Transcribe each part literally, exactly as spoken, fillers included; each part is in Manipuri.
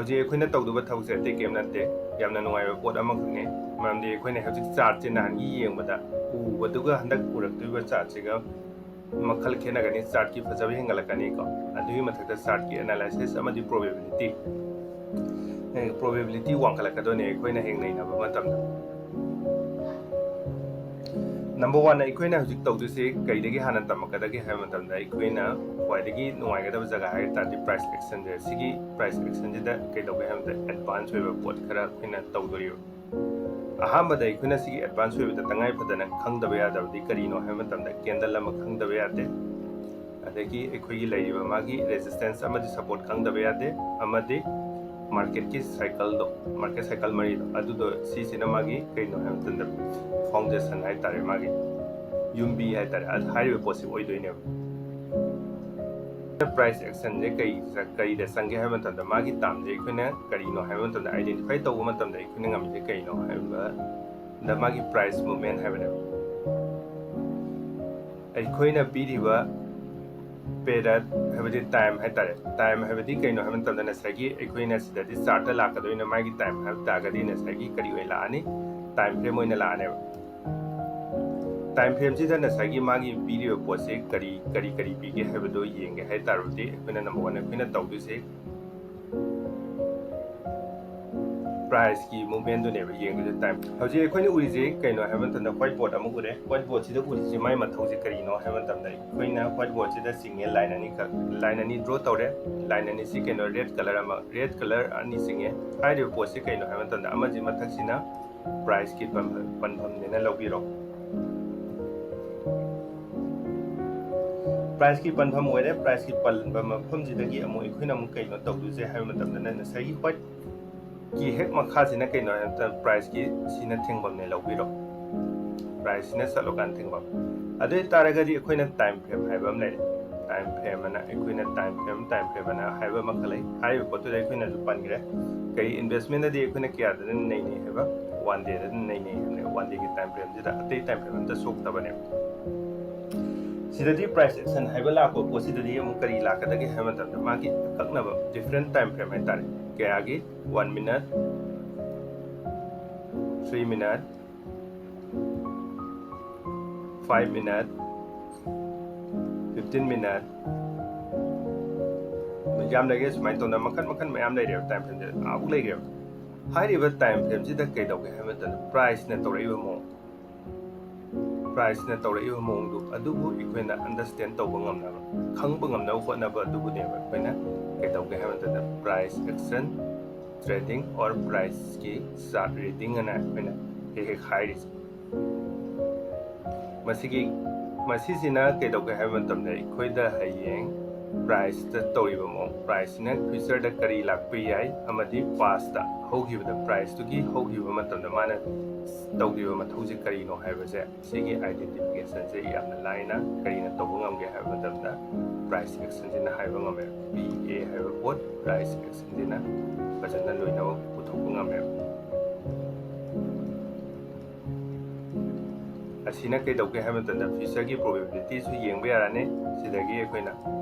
ꯍꯧꯖꯤꯛ ꯑꯩꯈꯣꯏꯅ ꯇꯧꯗꯕ ꯊꯕꯛꯁꯦ ꯑꯇꯩ ꯀꯩꯝ ꯅꯠꯇꯦ, ꯌꯥꯝꯅ ꯅꯨꯡꯉꯥꯏꯕ ꯄꯣꯠ ꯑꯃꯈꯛꯅꯤ꯫ ꯃꯔꯝꯗꯤ ꯑꯩꯈꯣꯏꯅ ꯍꯧꯖꯤꯛ ꯆꯥꯔꯠꯁꯦ ꯅꯍꯥꯟꯒꯤ ꯌꯦꯡꯕꯗ ꯎꯕꯗꯨꯒ ꯍꯟꯗꯛ ꯎꯔꯛꯇꯣꯏꯕ ꯆꯥꯔꯠꯁꯤꯒ ꯃꯈꯜ ꯈꯦꯠꯅꯒꯅꯤ, ꯆꯥꯔꯠꯀꯤ ꯐꯖꯕ ꯍꯦꯟꯒꯠꯂꯛꯀꯅꯤꯀꯣ꯫ ꯑꯗꯨꯒꯤ ꯃꯊꯛꯇ ꯆꯥꯔꯠꯀꯤ ꯑꯦꯅꯥꯂꯥꯏꯁꯤꯁ ꯑꯃꯗꯤ ꯄ꯭ꯔꯣꯕꯦꯕꯤꯂꯤꯇꯤ, ꯄ꯭ꯔꯣꯕꯦꯕꯤꯂꯤꯇꯤ ꯋꯥꯡꯈꯠꯂꯛꯀꯗꯣꯏꯅꯦ ꯑꯩꯈꯣꯏꯅ ꯍꯌꯦꯡ ꯅꯩꯅꯕ ꯃꯇꯝꯗ꯫ ꯅꯝꯕꯔ ꯋꯥꯟ, ꯑꯩꯈꯣꯏꯅ ꯍꯧꯖꯤꯛ ꯇꯧꯗꯣꯏꯁꯦ ꯀꯩꯗꯒꯤ ꯍꯥꯟꯅ ꯇꯝꯃꯛꯀꯗꯒꯦ ꯍꯥꯏꯕ ꯃꯇꯝꯗ, ꯑꯩꯈꯣꯏꯅ ꯈ꯭ꯋꯥꯏꯗꯒꯤ ꯅꯨꯡꯉꯥꯏꯒꯗꯕ ꯖꯒꯥ ꯍꯥꯏ ꯇꯥꯔꯗꯤ ꯄ꯭ꯔꯥꯏꯁ ꯑꯦꯛꯁꯟꯁꯦ꯫ ꯁꯤꯒꯤ ꯄ꯭ꯔꯥꯏꯁ ꯑꯦꯛꯁꯟꯁꯤꯗ ꯀꯩꯗꯧꯒꯦ ꯍꯥꯏꯕꯗ, ꯑꯦꯗꯚꯥꯟꯁ ꯑꯣꯏꯕ ꯄꯣꯠ ꯈꯔ ꯑꯩꯈꯣꯏꯅ ꯇꯧꯗꯣꯔꯤꯕ꯫ ꯑꯍꯥꯟꯕꯗ ꯑꯩꯈꯣꯏꯅ ꯁꯤꯒꯤ ꯑꯦꯗꯚꯥꯟꯁ ꯑꯣꯏꯕꯗ ꯇꯉꯥꯏ ꯐꯗꯅ ꯈꯪꯗꯕ ꯌꯥꯗꯕꯗꯤ ꯀꯔꯤꯅꯣ ꯍꯥꯏꯕ ꯃꯇꯝꯗ, ꯀꯦꯟꯗꯜ ꯑꯃ ꯈꯪꯗꯕ ꯌꯥꯗꯦ꯫ ꯑꯗꯒꯤ ꯑꯩꯈꯣꯏꯒꯤ ꯂꯩꯔꯤꯕ ꯃꯥꯒꯤ ꯔꯦꯖꯤꯁꯇꯦꯟꯁ ꯑꯃꯗꯤ ꯁꯄꯣꯔꯠ ꯈꯪꯗꯕ ꯌꯥꯗꯦ, ꯑꯃꯗꯤ ꯃꯥꯔꯀꯦꯠꯀꯤ ꯁꯥꯏꯀꯜꯗꯣ, ꯃꯥꯔꯀꯦꯠ ꯁꯥꯏꯀꯜ ꯃꯔꯤꯗꯣ, ꯑꯗꯨꯗꯣ ꯁꯤꯁꯤꯅ ꯃꯥꯒꯤ ꯀꯩꯅꯣ ꯍꯥꯏꯕ ꯃꯇꯝꯗ, ꯐꯥꯎꯟꯗꯦꯁꯟ ꯍꯥꯏꯇꯥꯔꯦ, ꯃꯥꯒꯤ ꯌꯨꯝꯕꯤ ꯍꯥꯏꯇꯥꯔꯦ, ꯑꯗꯨ ꯍꯥꯏꯔꯤꯕ ꯄꯣꯠꯁꯤ ꯑꯣꯏꯗꯣꯏꯅꯦꯕ꯫ ꯄ꯭ꯔꯥꯏꯁ ꯑꯦꯛꯁꯟꯁꯦ ꯀꯩ, ꯀꯔꯤꯗ ꯆꯪꯒꯦ ꯍꯥꯏꯕ ꯃꯇꯝꯗ, ꯃꯥꯒꯤ ꯇꯥꯝꯁꯦ ꯑꯩꯈꯣꯏꯅ ꯀꯔꯤꯅꯣ ꯍꯥꯏꯕ ꯃꯇꯝꯗ, ꯑꯥꯏꯗꯦꯟꯇꯤꯐꯥꯏ ꯇꯧꯕ ꯃꯇꯝꯗ ꯑꯩꯈꯣꯏꯅ ꯉꯝꯃꯤꯁꯦ ꯀꯩꯅꯣ ꯍꯥꯏꯕꯗ, ꯃꯥꯒꯤ ꯄ꯭ꯔꯥꯏꯁ ꯃꯨꯞꯃꯦꯟ ꯍꯥꯏꯕꯅꯦꯕ꯫ ꯑꯩꯈꯣꯏꯅ ꯄꯤꯔꯤꯕ ꯄꯦꯔꯠ ꯍꯥꯏꯕꯗꯤ ꯇꯥꯏꯝ ꯍꯥꯏꯇꯥꯔꯦ꯫ ꯇꯥꯏꯝ ꯍꯥꯏꯕꯗꯤ ꯀꯩꯅꯣ ꯍꯥꯏꯕ ꯃꯇꯝꯗ, ꯉꯁꯥꯏꯒꯤ ꯑꯩꯈꯣꯏꯅ ꯁꯤꯗꯗꯤ ꯆꯥꯔꯠꯇ ꯂꯥꯛꯀꯗꯣꯏꯅ, ꯃꯥꯒꯤ ꯇꯥꯏꯝ ꯍꯥꯏꯕ ꯇꯥꯔꯒꯗꯤ ꯉꯁꯥꯏꯒꯤ ꯀꯔꯤ ꯑꯣꯏꯅ ꯂꯥꯛꯑꯅꯤ? ꯇꯥꯏꯝ ꯐ꯭ꯔꯦꯝ ꯑꯣꯏꯅ ꯂꯥꯛꯑꯅꯦꯕ꯫ ꯇꯥꯏꯝ ꯐ꯭ꯔꯦꯝꯁꯤꯗ ꯉꯁꯥꯏꯒꯤ ꯃꯥꯒꯤ ꯄꯤꯔꯤꯕ ꯄꯣꯠꯁꯦ ꯀꯔꯤ ꯀꯔꯤ ꯀꯔꯤ ꯄꯤꯒꯦ ꯍꯥꯏꯕꯗꯣ ꯌꯦꯡꯒꯦ ꯍꯥꯏ ꯇꯥꯔꯕꯗꯤ, ꯑꯩꯈꯣꯏꯅ ꯅꯝꯕꯔ ꯋꯥꯟ ꯑꯩꯈꯣꯏꯅ ꯇꯧꯗꯣꯏꯁꯦ ꯄ꯭ꯔꯥꯏꯁꯀꯤ ꯃꯨꯞꯃꯦꯟꯗꯨꯅꯦꯕ ꯌꯦꯡꯗꯣꯏꯁꯦ, ꯇꯥꯏꯝ꯫ ꯍꯧꯖꯤꯛ ꯑꯩꯈꯣꯏꯅ ꯎꯔꯤꯁꯦ ꯀꯩꯅꯣ ꯍꯥꯏꯕ ꯃꯇꯝꯗ, ꯋꯥꯏꯠ ꯕꯣꯔꯗ ꯑꯃ ꯎꯔꯦ꯫ ꯋꯥꯏꯠ ꯕꯣꯔꯗꯁꯤꯗ ꯎꯔꯤꯁꯦ ꯃꯥꯏ ꯃꯊꯧꯁꯦ ꯀꯔꯤꯅꯣ ꯍꯥꯏꯕ ꯃꯇꯝꯗ, ꯑꯩꯈꯣꯏꯅ ꯋꯥꯏꯠ ꯕꯣꯔꯗꯁꯤꯗ ꯆꯤꯡꯉꯦ ꯂꯥꯏꯟ ꯑꯅꯤꯈꯛ, ꯂꯥꯏꯟ ꯑꯅꯤ ꯗ꯭ꯔꯣ ꯇꯧꯔꯦ꯫ ꯂꯥꯏꯟ ꯑꯅꯤꯁꯤ ꯀꯩꯅꯣ, ꯔꯦꯗ ꯀꯂꯔ ꯑꯃ, ꯔꯦꯗ ꯀꯂꯔ ꯑꯅꯤ ꯆꯤꯡꯉꯦ꯫ ꯍꯥꯏꯔꯤꯕ ꯄꯣꯠꯁꯤ ꯀꯩꯅꯣ ꯍꯥꯏꯕ ꯃꯇꯝꯗ, ꯑꯃꯁꯤ ꯃꯊꯛꯁꯤꯅ ꯄ꯭ꯔꯥꯏꯁꯀꯤ ꯄꯟꯐ-, ꯄꯟꯐꯝꯅꯦꯅ ꯂꯧꯕꯤꯔꯣ꯫ ꯄ꯭ꯔꯥꯏꯁꯀꯤ ꯄꯟꯐꯝ ꯑꯣꯏꯔꯦ꯫ ꯄ꯭ꯔꯥꯏꯁꯀꯤ ꯄꯟꯕ ꯃꯐꯝꯁꯤꯗꯒꯤ ꯑꯃꯨꯛ ꯑꯩꯈꯣꯏꯅ ꯑꯃꯨꯛ ꯀꯩꯅꯣ ꯇꯧꯗꯣꯏꯁꯦ ꯍꯥꯏꯕ ꯃꯇꯝꯗꯅ, ꯉꯁꯥꯏꯒꯤ ꯋꯥꯏꯠꯀꯤ ꯍꯦꯛ ꯃꯈꯥꯁꯤꯅ ꯀꯩꯅꯣ ꯍꯥꯏꯕ ꯃꯇꯝꯗ, ꯄ꯭ꯔꯥꯏꯁꯀꯤ ꯁꯤꯅ ꯊꯤꯡꯐꯝꯅꯦ ꯂꯧꯕꯤꯔꯣ꯫ ꯄ꯭ꯔꯥꯏꯁꯁꯤꯅ ꯆꯠꯂꯀꯥꯟꯗ ꯊꯤꯡꯐꯝ꯫ ꯑꯗꯨ ꯑꯣꯏ ꯇꯥꯔꯒꯗꯤ ꯑꯩꯈꯣꯏꯅ ꯇꯥꯏꯝ ꯐ꯭ꯔꯦꯝ ꯍꯥꯏꯕ ꯑꯃ ꯂꯩꯔꯦ꯫ ꯇꯥꯏꯝ ꯐ꯭ꯔꯦꯝ ꯑꯅ, ꯑꯩꯈꯣꯏꯅ ꯇꯥꯏꯝ ꯐ꯭ꯔꯦꯝ, ꯇꯥꯏꯝ ꯐ꯭ꯔꯦꯝ ꯑꯅ ꯍꯥꯏꯕ ꯑꯃꯈꯛ ꯂꯩ꯫ ꯍꯥꯏꯔꯤꯕ ꯄꯣꯠꯇꯨꯗ ꯑꯩꯈꯣꯏꯅꯁꯨ ꯄꯟꯈ꯭ꯔꯦ꯫ ꯀꯩ, ꯏꯟꯚꯦꯁꯃꯦꯟꯗꯗꯤ ꯑꯩꯈꯣꯏꯅ ꯀꯌꯥꯗꯅ ꯅꯩꯅꯩ ꯍꯥꯏꯕ? ꯋꯥꯟ ꯗꯦꯗ ꯑꯗꯨꯝ ꯅꯩꯅꯩ ꯍꯥꯏꯕꯅꯦ, ꯋꯥꯟ ꯗꯦꯒꯤ ꯇꯥꯏꯝ ꯐ꯭ꯔꯦꯝꯁꯤꯗ꯫ ꯑꯇꯩ ꯇꯥꯏꯝ ꯐ꯭ꯔꯦꯝ ꯑꯝꯇ ꯁꯣꯛꯇꯕꯅꯦꯕ꯫ ꯁꯤꯗꯗꯤ ꯄ꯭ꯔꯥꯏꯁ ꯑꯦꯛꯁꯟ ꯍꯥꯏꯕ ꯂꯥꯛꯄ ꯄꯣꯠꯁꯤꯗꯗꯤ ꯑꯃꯨꯛ ꯀꯔꯤ ꯂꯥꯛꯀꯗꯒꯦ ꯍꯥꯏꯕ ꯃꯇꯝꯗ, ꯃꯥꯒꯤ ꯑꯀꯛꯅꯕ ꯗꯤꯐ꯭ꯔꯦꯟ ꯇꯥꯏꯝ ꯐ꯭ꯔꯦꯝ ꯍꯥꯏꯇꯥꯔꯦ, ꯀꯌꯥꯒꯤ? One minute, three minute, five minute, fifteen minute, ꯌꯥꯝ ꯂꯩꯔꯦ꯫ ꯁꯨꯃꯥꯏꯅ ꯇꯧꯗꯅ ꯃꯈꯜ ꯃꯈꯜ ꯃꯌꯥꯝ ꯂꯩꯔꯦꯕ time frameꯁꯦ, ꯑꯥꯕꯨꯛ ꯂꯩꯈ꯭ꯔꯦꯕ꯫ ꯍꯥꯏꯔꯤꯕ time frameꯁꯤꯗ ꯀꯩꯗꯧꯒꯦ ꯍꯥꯏꯕ ꯃꯇꯝꯗ priceꯅ ꯇꯧꯔꯛꯏꯕ ꯃꯑꯣꯡ, priceꯅ ꯇꯧꯔꯛꯏꯕ ꯃꯑꯣꯡꯗꯨ ꯑꯗꯨꯕꯨ ꯑꯩꯈꯣꯏꯅ understand ꯇꯧꯕ ꯉꯝꯅꯕ, ꯈꯪꯕ ꯉꯝꯅꯕ ꯍꯣꯠꯅꯕ ꯑꯗꯨꯕꯨꯅꯦꯕ ꯑꯩꯈꯣꯏꯅ ꯀꯩꯗꯧꯒꯦ ꯍꯥꯏꯕ ꯃꯇꯝꯗ price action trading or priceꯀꯤ chart reading ꯑꯅ ꯑꯩꯈꯣꯏꯅ ꯍꯦꯛ ꯍꯦꯛ ꯍꯥꯏꯔꯤꯁꯦ꯫ ꯃꯁꯤꯒꯤ, ꯃꯁꯤꯁꯤꯅ ꯀꯩꯗꯧꯒꯦ ꯍꯥꯏꯕ ꯃꯇꯝꯗ ꯑꯩꯈꯣꯏꯗ ꯍꯌꯦꯡ priceꯇ ꯇꯧꯔꯤꯕ ꯃꯑꯣꯡ, priceꯁꯤꯅ futureꯗ ꯀꯔꯤ ꯂꯥꯛꯄ ꯌꯥꯏ ꯑꯃꯗꯤ pastꯇ ꯍꯧꯈꯤꯕꯗ priceꯇꯨꯒꯤ ꯍꯧꯈꯤꯕ ꯃꯇꯝꯗ ꯃꯥꯅ ꯇꯧꯈꯤꯕ ꯃꯊꯧꯁꯦ ꯀꯔꯤꯅꯣ ꯍꯥꯏꯕꯁꯦ, ꯁꯤꯒꯤ identificationꯁꯦ ꯌꯥꯝꯅ ꯂꯥꯏꯅ ꯀꯔꯤꯅ ꯇꯧꯕ ꯉꯝꯒꯦ ꯍꯥꯏꯕ ꯃꯇꯝꯗ price actionꯁꯤꯅ ꯍꯥꯏꯕ ꯉꯝꯃꯦ꯫ P A ꯍꯥꯏꯕ ꯄꯣꯠ price actionꯁꯤꯅ ꯐꯖꯅ ꯂꯣꯏꯅꯃꯛ ꯄꯨꯊꯣꯛꯄ ꯉꯝꯃꯦꯕ꯫ ꯑꯁꯤꯅ ꯀꯩꯗꯧꯒꯦ ꯍꯥꯏꯕ ꯃꯇꯝꯗ futureꯒꯤ probabilityꯁꯨ ꯌꯦꯡꯕ ꯌꯥꯔꯅꯤ꯫ ꯁꯤꯗꯒꯤ ꯑꯩꯈꯣꯏꯅ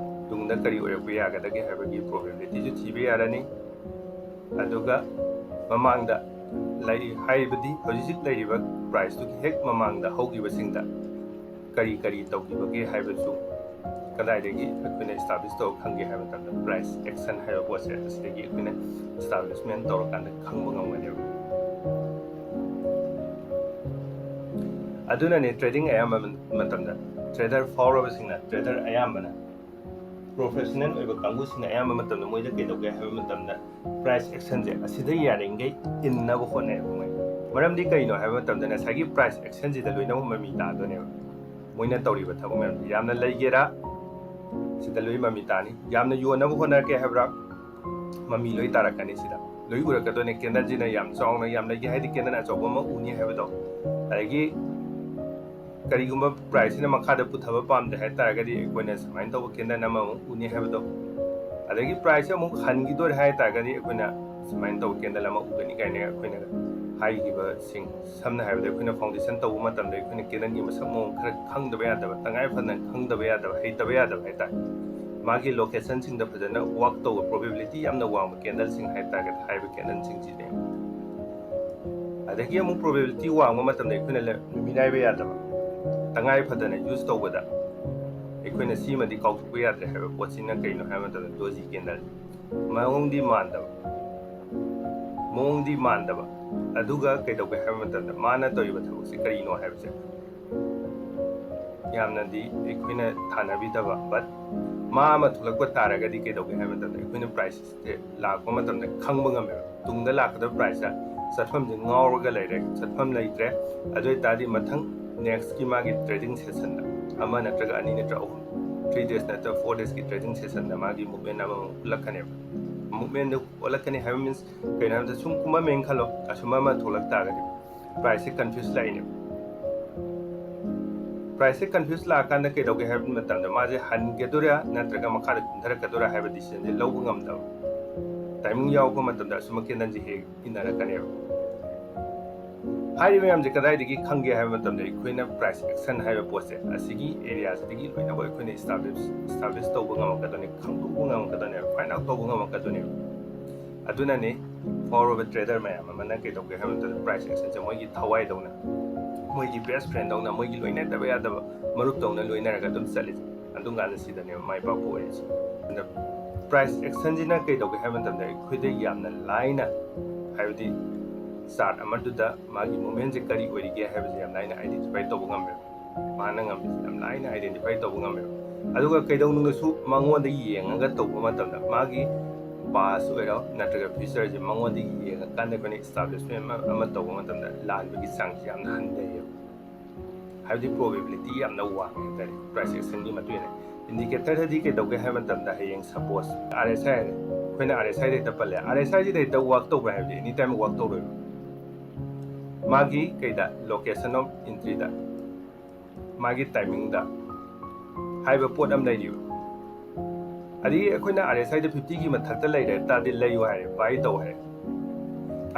ꯇꯨꯡꯗ ꯀꯔꯤ ꯑꯣꯏꯔꯛꯄ ꯌꯥꯒꯗꯒꯦ ꯍꯥꯏꯕꯒꯤ probabilityꯁꯨ ꯊꯤꯕ ꯌꯥꯔꯅꯤ꯫ ꯑꯗꯨꯒ ꯃꯃꯥꯡꯗ ꯂꯩ-, ꯍꯥꯏꯕꯗꯤ ꯍꯧꯖꯤꯛ ꯍꯧꯖꯤꯛ ꯂꯩꯔꯤꯕ priceꯇꯨꯒꯤ ꯍꯦꯛ ꯃꯃꯥꯡꯗ ꯍꯧꯈꯤꯕꯁꯤꯡꯗ ꯀꯔꯤ ꯀꯔꯤ ꯇꯧꯈꯤꯕꯒꯦ ꯍꯥꯏꯕꯁꯨ ꯀꯗꯥꯏꯗꯒꯤ ꯑꯩꯈꯣꯏꯅ establish ꯇꯧꯔ ꯈꯪꯒꯦ ꯍꯥꯏꯕ ꯃꯇꯝꯗ price action ꯍꯥꯏꯕ ꯄꯣꯠꯁꯦ ꯑꯁꯤꯗꯒꯤ ꯑꯩꯈꯣꯏꯅ establishment ꯇꯧꯔꯀꯥꯟꯗ ꯈꯪꯕ ꯉꯝꯒꯅꯦꯕ꯫ ꯑꯗꯨꯅꯅꯦ trading ꯑꯌꯥꯝꯕ ꯃꯇꯝꯗ trader ꯐꯥꯎꯔꯕꯁꯤꯡꯅ, trader ꯑꯌꯥꯝꯕꯅ professional ꯑꯣꯏꯕ ꯀꯥꯡꯕꯨꯁꯤꯡꯅ ꯑꯌꯥꯝꯕ ꯃꯇꯝꯗ ꯃꯣꯏꯗ ꯀꯩꯗꯧꯒꯦ ꯍꯥꯏꯕ ꯃꯇꯝꯗ price actionꯁꯦ ꯑꯁꯤꯗ ꯌꯥꯔꯤꯈꯩ ꯏꯟꯅꯕ ꯍꯣꯠꯅꯩꯕ ꯃꯣꯏ꯫ ꯃꯔꯝꯗꯤ ꯀꯩꯅꯣ ꯍꯥꯏꯕ ꯃꯇꯝꯗ ꯉꯁꯥꯏꯒꯤ price actionꯁꯤꯗ ꯂꯣꯏꯅꯃꯛ ꯃꯃꯤ ꯇꯥꯗꯣꯏꯅꯦꯕ꯫ ꯃꯣꯏꯅ ꯇꯧꯔꯤꯕ ꯊꯕꯛ ꯃꯌꯥꯝꯁꯦ ꯌꯥꯝꯅ ꯂꯩꯒꯦꯔꯥ ꯁꯤꯗ ꯂꯣꯏ ꯃꯃꯤ ꯇꯥꯅꯤ, ꯌꯥꯝꯅ ꯌꯣꯟꯅꯕ ꯍꯣꯠꯅꯔꯛꯀꯦ ꯍꯥꯏꯕ꯭ꯔꯥ ꯃꯃꯤ ꯂꯣꯏ ꯇꯥꯔꯛꯀꯅꯤ꯫ ꯁꯤꯗ ꯂꯣꯏ ꯎꯔꯛꯀꯗꯣꯏꯅꯦ꯫ Candleꯁꯤꯅ ꯌꯥꯝ ꯆꯥꯎꯅ ꯌꯥꯝ ꯂꯩꯒꯦ ꯍꯥꯏꯗꯤ candle ꯑꯆꯧꯕ ꯑꯃ ꯎꯅꯤ ꯍꯥꯏꯕꯗꯣ, ꯑꯗꯒꯤ ꯀꯔꯤꯒꯨꯝꯕ priceꯁꯤꯅ ꯃꯈꯥꯗ ꯄꯨꯊꯕ ꯄꯥꯝꯗꯦ ꯍꯥꯏ ꯇꯥꯔꯒꯗꯤ ꯑꯩꯈꯣꯏꯅ ꯁꯨꯃꯥꯏꯅ ꯇꯧꯕ candle ꯑꯃꯃꯨꯛ ꯎꯅꯤ ꯍꯥꯏꯕꯗꯣ, ꯑꯗꯒꯤ priceꯁꯦ ꯑꯃꯨꯛ ꯍꯟꯈꯤꯗꯣꯔꯦ ꯍꯥꯏ ꯇꯥꯔꯒꯗꯤ ꯑꯩꯈꯣꯏꯅ ꯁꯨꯃꯥꯏꯅ ꯇꯧꯕ candle ꯑꯃ ꯎꯒꯅꯤ ꯀꯥꯏꯅ ꯑꯩꯈꯣꯏꯅ ꯍꯥꯏꯈꯤꯕꯁꯤꯡ, ꯁꯝꯅ ꯍꯥꯏꯔꯕꯗ ꯑꯩꯈꯣꯏꯅ foundation ꯇꯧꯕ ꯃꯇꯝꯗ ꯑꯩꯈꯣꯏꯅ candleꯒꯤ ꯃꯁꯛ ꯃꯑꯣꯡ ꯈꯔ ꯈꯪꯗꯕ ꯌꯥꯗꯕ, ꯇꯉꯥꯏ ꯐꯗꯅ ꯈꯪꯗꯕ ꯌꯥꯗꯕ, ꯍꯩꯇꯕ ꯌꯥꯗꯕ ꯍꯥꯏ ꯇꯥꯔꯦ꯫ ꯃꯥꯒꯤ ꯂꯣꯀꯦꯁꯟꯁꯤꯡꯗ ꯐꯖꯅ ꯋꯥꯛ ꯇꯧꯕ ꯄ꯭ꯔꯣꯕꯦꯕꯤꯂꯤꯇꯤ ꯌꯥꯝꯅ ꯋꯥꯡꯕ ꯀꯦꯟꯗꯜꯁꯤꯡ ꯍꯥꯏ ꯇꯥꯔꯒꯗꯤ ꯍꯥꯏꯕ ꯀꯦꯟꯗꯜꯁꯤꯡꯁꯤꯅꯦ꯫ ꯑꯗꯒꯤ ꯑꯃꯨꯛ ꯄ꯭ꯔꯣꯕꯦꯕꯤꯂꯤꯇꯤ ꯋꯥꯡꯕ ꯃꯇꯝꯗ ꯑꯩꯈꯣꯏꯅ ꯂ- ꯃꯤꯅꯥꯏꯕ ꯌꯥꯗꯕ, ꯇꯉꯥꯏ ꯐꯗꯅ ꯌꯨꯁ ꯇꯧꯕꯗ ꯑꯩꯈꯣꯏꯅ ꯁꯤꯃꯗꯤ ꯀꯥꯎꯊꯣꯛꯄ ꯌꯥꯗ꯭ꯔꯦ ꯍꯥꯏꯕ ꯄꯣꯠꯁꯤꯅ ꯀꯩꯅꯣ ꯍꯥꯏꯕ ꯃꯇꯝꯗ ꯗꯣꯖꯤ ꯀꯦꯟꯗꯜ꯫ ꯃꯑꯣꯡꯗꯤ ꯃꯥꯟꯗꯕ, ꯃꯑꯣꯡꯗꯤ ꯃꯥꯟꯗꯕ, ꯑꯗꯨꯒ ꯀꯩꯗꯧꯒꯦ ꯍꯥꯏꯕ ꯃꯇꯝꯗ ꯃꯥꯅ ꯇꯧꯔꯤꯕ ꯊꯕꯛꯁꯤ ꯀꯔꯤꯅꯣ ꯍꯥꯏꯕꯁꯦ ꯌꯥꯝꯅꯗꯤ ꯑꯩꯈꯣꯏꯅ ꯊꯥꯅꯕꯤꯗꯕ, ꯕꯠ ꯃꯥ ꯑꯃ ꯊꯣꯛꯂꯛꯄ ꯇꯥꯔꯒꯗꯤ ꯀꯩꯗꯧꯒꯦ ꯍꯥꯏꯕ ꯃꯇꯝꯗ ꯑꯩꯈꯣꯏꯅ ꯄ꯭ꯔꯥꯏꯁꯁꯦ ꯂꯥꯛꯄ ꯃꯇꯝꯗ ꯈꯪꯕ ꯉꯝꯃꯦꯕ꯫ ꯇꯨꯡꯗ ꯂꯥꯛꯀꯗꯕ ꯄ꯭ꯔꯥꯏꯁꯇ ꯆꯠꯐꯝꯁꯦ ꯉꯥꯎꯔꯒ ꯂꯩꯔꯦ, ꯆꯠꯐꯝ ꯂꯩꯇ꯭ꯔꯦ꯫ ꯑꯗꯨ ꯑꯣꯏꯇꯥꯔꯗꯤ ꯃꯊꯪ ꯅꯦꯛꯁꯀꯤ ꯃꯥꯒꯤ ꯇ꯭ꯔꯦꯗꯤꯡ ꯁꯦꯁꯟꯗ ꯑꯃ ꯅꯠꯇ꯭ꯔꯒ ꯑꯅꯤ ꯅꯠꯇ꯭ꯔꯒ ꯑꯍꯨꯝ, ꯊ꯭ꯔꯤ ꯗꯦꯖ ꯅꯠꯇ꯭ꯔꯒ ꯐꯣꯔ ꯗꯦꯖꯀꯤ ꯇ꯭ꯔꯦꯗꯤꯡ ꯁꯦꯁꯟꯗ ꯃꯥꯒꯤ ꯃꯨꯞꯃꯦꯟ ꯑꯃꯃꯨꯛ ꯎꯠꯂꯛꯀꯅꯦꯕ꯫ ꯃꯨꯞꯃꯦꯟꯗꯨ ꯎꯠꯂꯛꯀꯅꯤ ꯍꯥꯏꯕ ꯃꯤꯟꯁ ꯀꯩꯅꯣ ꯍꯥꯏꯕꯗ ꯁꯨꯝ ꯀꯨꯝꯃꯝꯃꯦꯅ ꯈꯜꯂꯣ, ꯑꯁꯨꯝ ꯑꯃ ꯊꯣꯛꯂꯛ ꯇꯥꯔꯒꯗꯤ ꯄ꯭ꯔꯥꯏꯁꯁꯦ ꯀꯟꯐ꯭ꯌꯨꯁ ꯂꯥꯛꯏꯅꯦꯕ꯫ ꯄ꯭ꯔꯥꯏꯁꯁꯦ ꯀꯟꯐ꯭ꯌꯨꯁ ꯂꯥꯛꯑꯀꯥꯟꯗ ꯀꯩꯗꯧꯒꯦ ꯍꯥꯏꯕ ꯃꯇꯝꯗ ꯃꯥꯁꯦ ꯍꯟꯒꯗꯣꯏꯔꯥ ꯅꯠꯇ꯭ꯔꯒ ꯃꯈꯥꯗ ꯀꯨꯝꯊꯔꯛꯀꯗꯣꯏꯔꯥ ꯍꯥꯏꯕ ꯗꯤꯁꯤꯖꯟꯁꯦ ꯂꯧꯕ ꯉꯝꯗꯕ ꯇꯥꯏꯃꯤꯡ ꯌꯥꯎꯔꯛꯄ ꯃꯇꯝꯗ ꯑꯁꯨꯝꯕ ꯀꯦꯟꯗꯜꯁꯦ ꯍꯦꯛ ꯏꯟꯅꯔꯛꯀꯅꯦꯕ꯫ ꯍꯥꯏꯔꯤꯕ ꯃꯌꯥꯝꯁꯦ ꯀꯗꯥꯏꯗꯒꯤ ꯈꯪꯒꯦ ꯍꯥꯏꯕ ꯃꯇꯝꯗ ꯑꯩꯈꯣꯏꯅ ꯄ꯭ꯔꯥꯏꯁ ꯑꯦꯛꯁꯟ ꯍꯥꯏꯕ ꯄꯣꯠꯁꯦ ꯑꯁꯤꯒꯤ ꯑꯦꯔꯤꯌꯥꯁꯤꯗꯒꯤ ꯂꯣꯏꯅꯃꯛ ꯑꯩꯈꯣꯏꯅ ꯏꯁꯇꯥꯕ꯭ꯂꯤꯁ ꯏꯁꯇꯥꯕ꯭ꯂꯤꯁ ꯇꯧꯕ ꯉꯝꯃꯛꯀꯗꯣꯏꯅꯤ, ꯈꯪꯗꯣꯛꯄ ꯉꯝꯃꯛꯀꯗꯣꯏꯅꯦꯕ, ꯐꯥꯏꯟ ꯑꯥꯎꯠ ꯇꯧꯕ ꯉꯝꯃꯛꯀꯗꯣꯏꯅꯦꯕ꯫ ꯑꯗꯨꯅꯅꯦ ꯐꯥꯎꯔꯕ ꯇ꯭ꯔꯦꯗꯔ ꯃꯌꯥꯝ ꯑꯃꯅ ꯀꯩꯗꯧꯒꯦ ꯍꯥꯏꯕ ꯃꯇꯝꯗ ꯄ꯭ꯔꯥꯏꯁ ꯑꯦꯛꯁꯟꯁꯦ ꯃꯣꯏꯒꯤ ꯊꯋꯥꯏꯗꯧꯅ, ꯃꯣꯏꯒꯤ ꯕꯦꯁ ꯐ꯭ꯔꯦꯟꯗꯧꯅ, ꯃꯣꯏꯒꯤ ꯂꯣꯏꯅꯗꯕ ꯌꯥꯗꯕ ꯃꯔꯨꯞꯇꯧꯅ ꯂꯣꯏꯅꯔꯒ ꯑꯗꯨꯝ ꯆꯠꯂꯤꯁꯦ꯫ ꯑꯗꯨꯝ ꯀꯥꯟꯗ ꯁꯤꯗꯅꯦꯕ ꯃꯥꯏ ꯄꯥꯛꯄ ꯑꯣꯏꯔꯤꯁꯦ꯫ ꯑꯗ ꯄ꯭ꯔꯥꯏꯁ ꯑꯦꯛꯁꯟꯁꯤꯅ ꯀꯩꯗꯧꯒꯦ ꯍꯥꯏꯕ ꯃꯇꯝꯗ ꯑꯩꯈꯣꯏꯗ ꯌꯥꯝꯅ ꯂꯥꯏꯅ, ꯍꯥꯏꯕꯗꯤ ꯆꯥꯔꯠ ꯑꯃꯗꯨꯗ ꯃꯥꯒꯤ ꯃꯨꯞꯃꯦꯟꯁꯦ ꯀꯔꯤ ꯑꯣꯏꯔꯤꯒꯦ ꯍꯥꯏꯕꯁꯦ ꯌꯥꯝ ꯂꯥꯏꯅ ꯑꯥꯏꯗꯦꯟꯇꯤꯐꯥꯏ ꯇꯧꯕ ꯉꯝꯃꯦꯕ꯫ ꯃꯥꯅ ꯉꯝꯃꯤꯁꯦ ꯌꯥꯝ ꯂꯥꯏꯅ ꯑꯥꯏꯗꯦꯟꯇꯤꯐꯥꯏ ꯇꯧꯕ ꯉꯝꯃꯦꯕ꯫ ꯑꯗꯨꯒ ꯀꯩꯗꯧꯅꯨꯡꯗꯁꯨ ꯃꯉꯣꯟꯗ ꯌꯦꯡꯉꯒ ꯇꯧꯕ ꯃꯇꯝꯗ ꯃꯥꯒꯤ ꯄꯥꯁ ꯑꯣꯏꯔꯣ ꯅꯠꯇ꯭ꯔꯒ ꯐ꯭ꯌꯨꯆꯔꯁꯦ ꯃꯉꯣꯟꯗ ꯌꯦꯡꯉꯀꯥꯟꯗ ꯑꯩꯈꯣꯏꯅ ꯏꯁꯇꯥꯕ꯭ꯂꯤꯁꯃꯦꯟ ꯑꯃ, ꯑꯃ ꯇꯧꯕ ꯃꯇꯝꯗ ꯂꯥꯟꯕꯒꯤ ꯆꯥꯡꯁꯦ ꯌꯥꯝꯅ ꯍꯟꯊꯩꯌꯦꯕ꯫ ꯍꯥꯏꯕꯗꯤ ꯄ꯭ꯔꯣꯕꯦꯕꯤꯂꯤꯇꯤ ꯌꯥꯝꯅ ꯋꯥꯡꯉꯦ ꯍꯥꯏꯇꯥꯔꯦ ꯄ꯭ꯔꯥꯏꯁ ꯑꯦꯛꯁꯟꯒꯤ ꯃꯇꯨꯡ ꯏꯟꯅ꯫ ꯏꯟꯗꯤꯀꯦꯇꯔꯗꯗꯤ ꯀꯩꯗꯧꯒꯦ ꯍꯥꯏꯕ ꯃꯇꯝꯗ ꯍꯌꯦꯡ ꯁꯄꯣꯁ ꯑꯥꯔ ꯑꯦꯁ ꯑꯥꯏ ꯍꯥꯏꯔꯦ, ꯑꯩꯈꯣꯏꯅ ꯑꯥꯔ ꯑꯦꯁ ꯑꯥꯏꯗ ꯍꯦꯛꯇ ꯄꯜꯂꯦ, ꯑꯥꯔ ꯑꯦꯁ ꯑꯥꯏꯁꯤꯗ ꯍꯦꯛꯇ ꯋꯥꯛ ꯇꯧꯕ꯭ꯔꯥ ꯍꯥꯏꯕꯗꯤ ꯑꯦꯅꯤ ꯇꯥꯏꯝ ꯋꯥꯛ ꯇꯧꯔꯣꯏꯕ꯫ ꯃꯥꯒꯤ ꯀꯩꯗ, ꯂꯣꯀꯦꯁꯟ ꯑꯣꯐ ꯏꯟꯇ꯭ꯔꯤꯗ, ꯃꯥꯒꯤ ꯇꯥꯏꯃꯤꯡꯗ ꯍꯥꯏꯕ ꯄꯣꯠ ꯑꯃ ꯂꯩꯔꯤꯕ꯫ ꯑꯗꯒꯤ ꯑꯩꯈꯣꯏꯅ ꯑꯥꯔ ꯑꯦꯁ ꯑꯥꯏꯗ ꯐꯤꯐꯇꯤꯒꯤ ꯃꯊꯛꯇ ꯂꯩꯔꯦ ꯇꯥꯔꯗꯤ ꯂꯩꯌꯨ ꯍꯥꯏꯔꯦ, ꯕꯥꯏ ꯇꯧ ꯍꯥꯏꯔꯦ꯫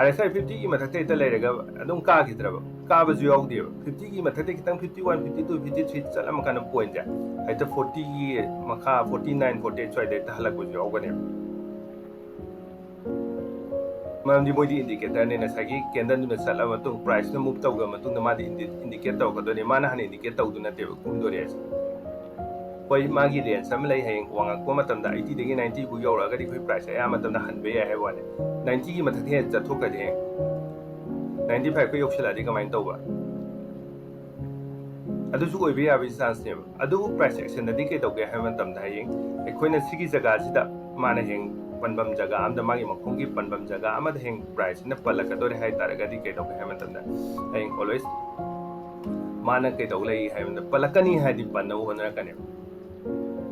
RSI fifty ꯒꯤ ꯃꯊꯛꯇ ꯍꯦꯛꯇ ꯂꯩꯔꯒ ꯑꯗꯨꯝ ꯀꯥꯈꯤꯗ꯭ꯔꯕ, ꯀꯥꯕꯁꯨ ꯌꯥꯎꯗꯦꯕ꯫ Fifty ꯒꯤ ꯃꯊꯛꯇ ꯈꯤꯇꯪ fifty one, fifty two, fifty three ꯆꯠꯂꯝꯃ ꯀꯥꯟꯗ point ꯁꯦ ꯍꯦꯛꯇ forty ꯒꯤ ꯃꯈꯥ, forty nine, forty eight ꯁ꯭ꯋꯥꯏꯗ ꯍꯦꯛꯇ ꯍꯜꯂꯛꯄꯁꯨ ꯌꯥꯎꯒꯅꯦꯕ꯫ ꯃꯔꯝꯗꯤ ꯃꯣꯏꯗꯤ indicator ꯅꯦ, ꯉꯁꯥꯏꯒꯤ candle ꯗꯨꯅ ꯆꯠꯂꯕ ꯃꯇꯨꯡ, price ꯅ move ꯇꯧꯈ꯭ꯔꯕ ꯃꯇꯨꯡꯗ ꯃꯥꯗꯤ indi- indicate ꯇꯧꯔꯛꯀꯗꯣꯏꯅꯦ, ꯃꯥꯅ ꯍꯥꯟꯅ indicate ꯇꯧꯗꯨ ꯅꯠꯇꯦꯕ ꯀꯨꯝꯗꯣꯔꯦꯁꯦ꯫ ꯍꯣꯏ, ꯃꯥꯒꯤ range ꯑꯃ ꯂꯩ, ꯍꯌꯦꯡ ꯋꯥꯡꯉꯛꯄ ꯃꯇꯝꯗ eighty ꯗꯒꯤ ninety ꯐꯥꯎ ꯌꯧꯔꯛꯑꯒꯗꯤ ꯑꯩꯈꯣꯏ price ꯑꯌꯥꯝꯕ ꯃꯇꯝꯗ ꯍꯟꯕ ꯌꯥꯏ ꯍꯥꯏꯕ ꯋꯥꯅꯤ꯫ Ninety ꯒꯤ ꯃꯊꯛꯇ ꯍꯦꯟꯅ ꯆꯠꯊꯣꯛꯈ꯭ꯔꯗꯤ, ꯍꯌꯦꯡ ninety five ꯀ ꯌꯧꯁꯤꯜꯂꯛꯑꯗꯤ ꯀꯃꯥꯏꯅ ꯇꯧꯕ? ꯑꯗꯨꯁꯨ ꯑꯣꯏꯕ ꯌꯥꯕꯒꯤ chance ꯅꯦꯕ꯫ ꯑꯗꯨꯕꯨ price action ꯗꯗꯤ ꯀꯩꯗꯧꯒꯦ ꯍꯥꯏꯕ ꯃꯇꯝꯗ, ꯍꯌꯦꯡ ꯑꯩꯈꯣꯏꯅ ꯁꯤꯒꯤ ꯖꯒꯥꯁꯤꯗ, ꯃꯥꯅ ꯍꯌꯦꯡ ꯄꯟꯐꯝ ꯖꯒꯥ ꯑꯃꯗ, ꯃꯥꯒꯤ ꯃꯈꯣꯡꯒꯤ ꯄꯟꯐꯝ ꯖꯒꯥ ꯑꯃꯗ ꯍꯌꯦꯡ price ꯁꯤꯅ ꯄꯜꯂꯛꯀꯗꯣꯔꯦ ꯍꯥꯏ ꯇꯥꯔꯒꯗꯤ ꯀꯩꯗꯧꯒꯦ ꯍꯥꯏꯕ ꯃꯇꯝꯗ, ꯍꯌꯦꯡ always ꯃꯥꯅ ꯀꯩꯗꯧ ꯂꯩ ꯍꯥꯏꯕꯗ, ꯄꯜꯂꯛꯀꯅꯤ ꯍꯥꯏꯗꯤ ꯄꯟꯅꯕ ꯍꯣꯠꯅꯔꯛꯀꯅꯦꯕ,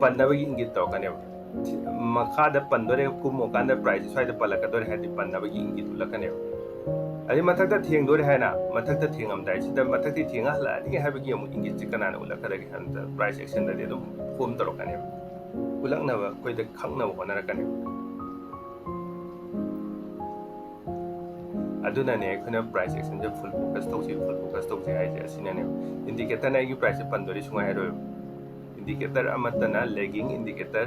ꯄꯟꯅꯕꯒꯤ ꯏꯪꯒꯤꯠ ꯇꯧꯔꯛꯀꯅꯦꯕ꯫ ꯃꯈꯥꯗ ꯄꯟꯗꯣꯔꯦ, ꯀꯨꯝꯃꯀꯥꯟꯗ price ꯁ꯭ꯋꯥꯏꯗ ꯄꯜꯂꯛꯀꯗꯣꯔꯦ ꯍꯥꯏꯗꯤ ꯄꯟꯅꯕꯒꯤ ꯏꯪꯒꯤꯠ ꯎꯠꯂꯛꯀꯅꯦꯕ꯫ ꯑꯗꯩ ꯃꯊꯛꯇ ꯊꯦꯡꯗꯣꯔꯦ ꯍꯥꯏꯅ, ꯃꯊꯛꯇ ꯊꯦꯡꯉꯝꯗꯥꯏꯁꯤꯗ ꯃꯊꯛꯇꯤ ꯊꯦꯡꯉ ꯍꯜꯂꯛꯑꯅꯤ ꯍꯥꯏꯕꯒꯤ ꯑꯃꯨꯛ ꯏꯪꯒꯤꯠꯁꯤ ꯀꯅꯥꯅ ꯎꯠꯂꯛꯀꯗꯒꯦ ꯍꯥꯏꯕꯗ, price action ꯗꯗꯤ ꯑꯗꯨꯝ form ꯇꯧꯔꯛꯀꯅꯦꯕ꯫ ꯎꯠꯂꯛꯅꯕ, ꯑꯩꯈꯣꯏꯗ ꯈꯪꯅꯕ ꯍꯣꯠꯅꯔꯛꯀꯅꯦꯕ꯫ ꯑꯗꯨꯅꯅꯦ ꯑꯩꯈꯣꯏꯅ price action ꯁꯦ full focus ꯇꯧꯁꯤ, full focus ꯇꯧꯁꯤ ꯍꯥꯏꯁꯦ ꯑꯁꯤꯅꯅꯦꯕ꯫ Indicator ꯅ ꯑꯩꯒꯤ price ꯁꯦ ꯄꯟꯗꯣꯔꯤ ꯁꯨꯡꯍꯥꯏ ꯍꯥꯏꯔꯣꯏꯕ꯫ Indicator ꯑꯃꯠꯇꯅ, lagging indicator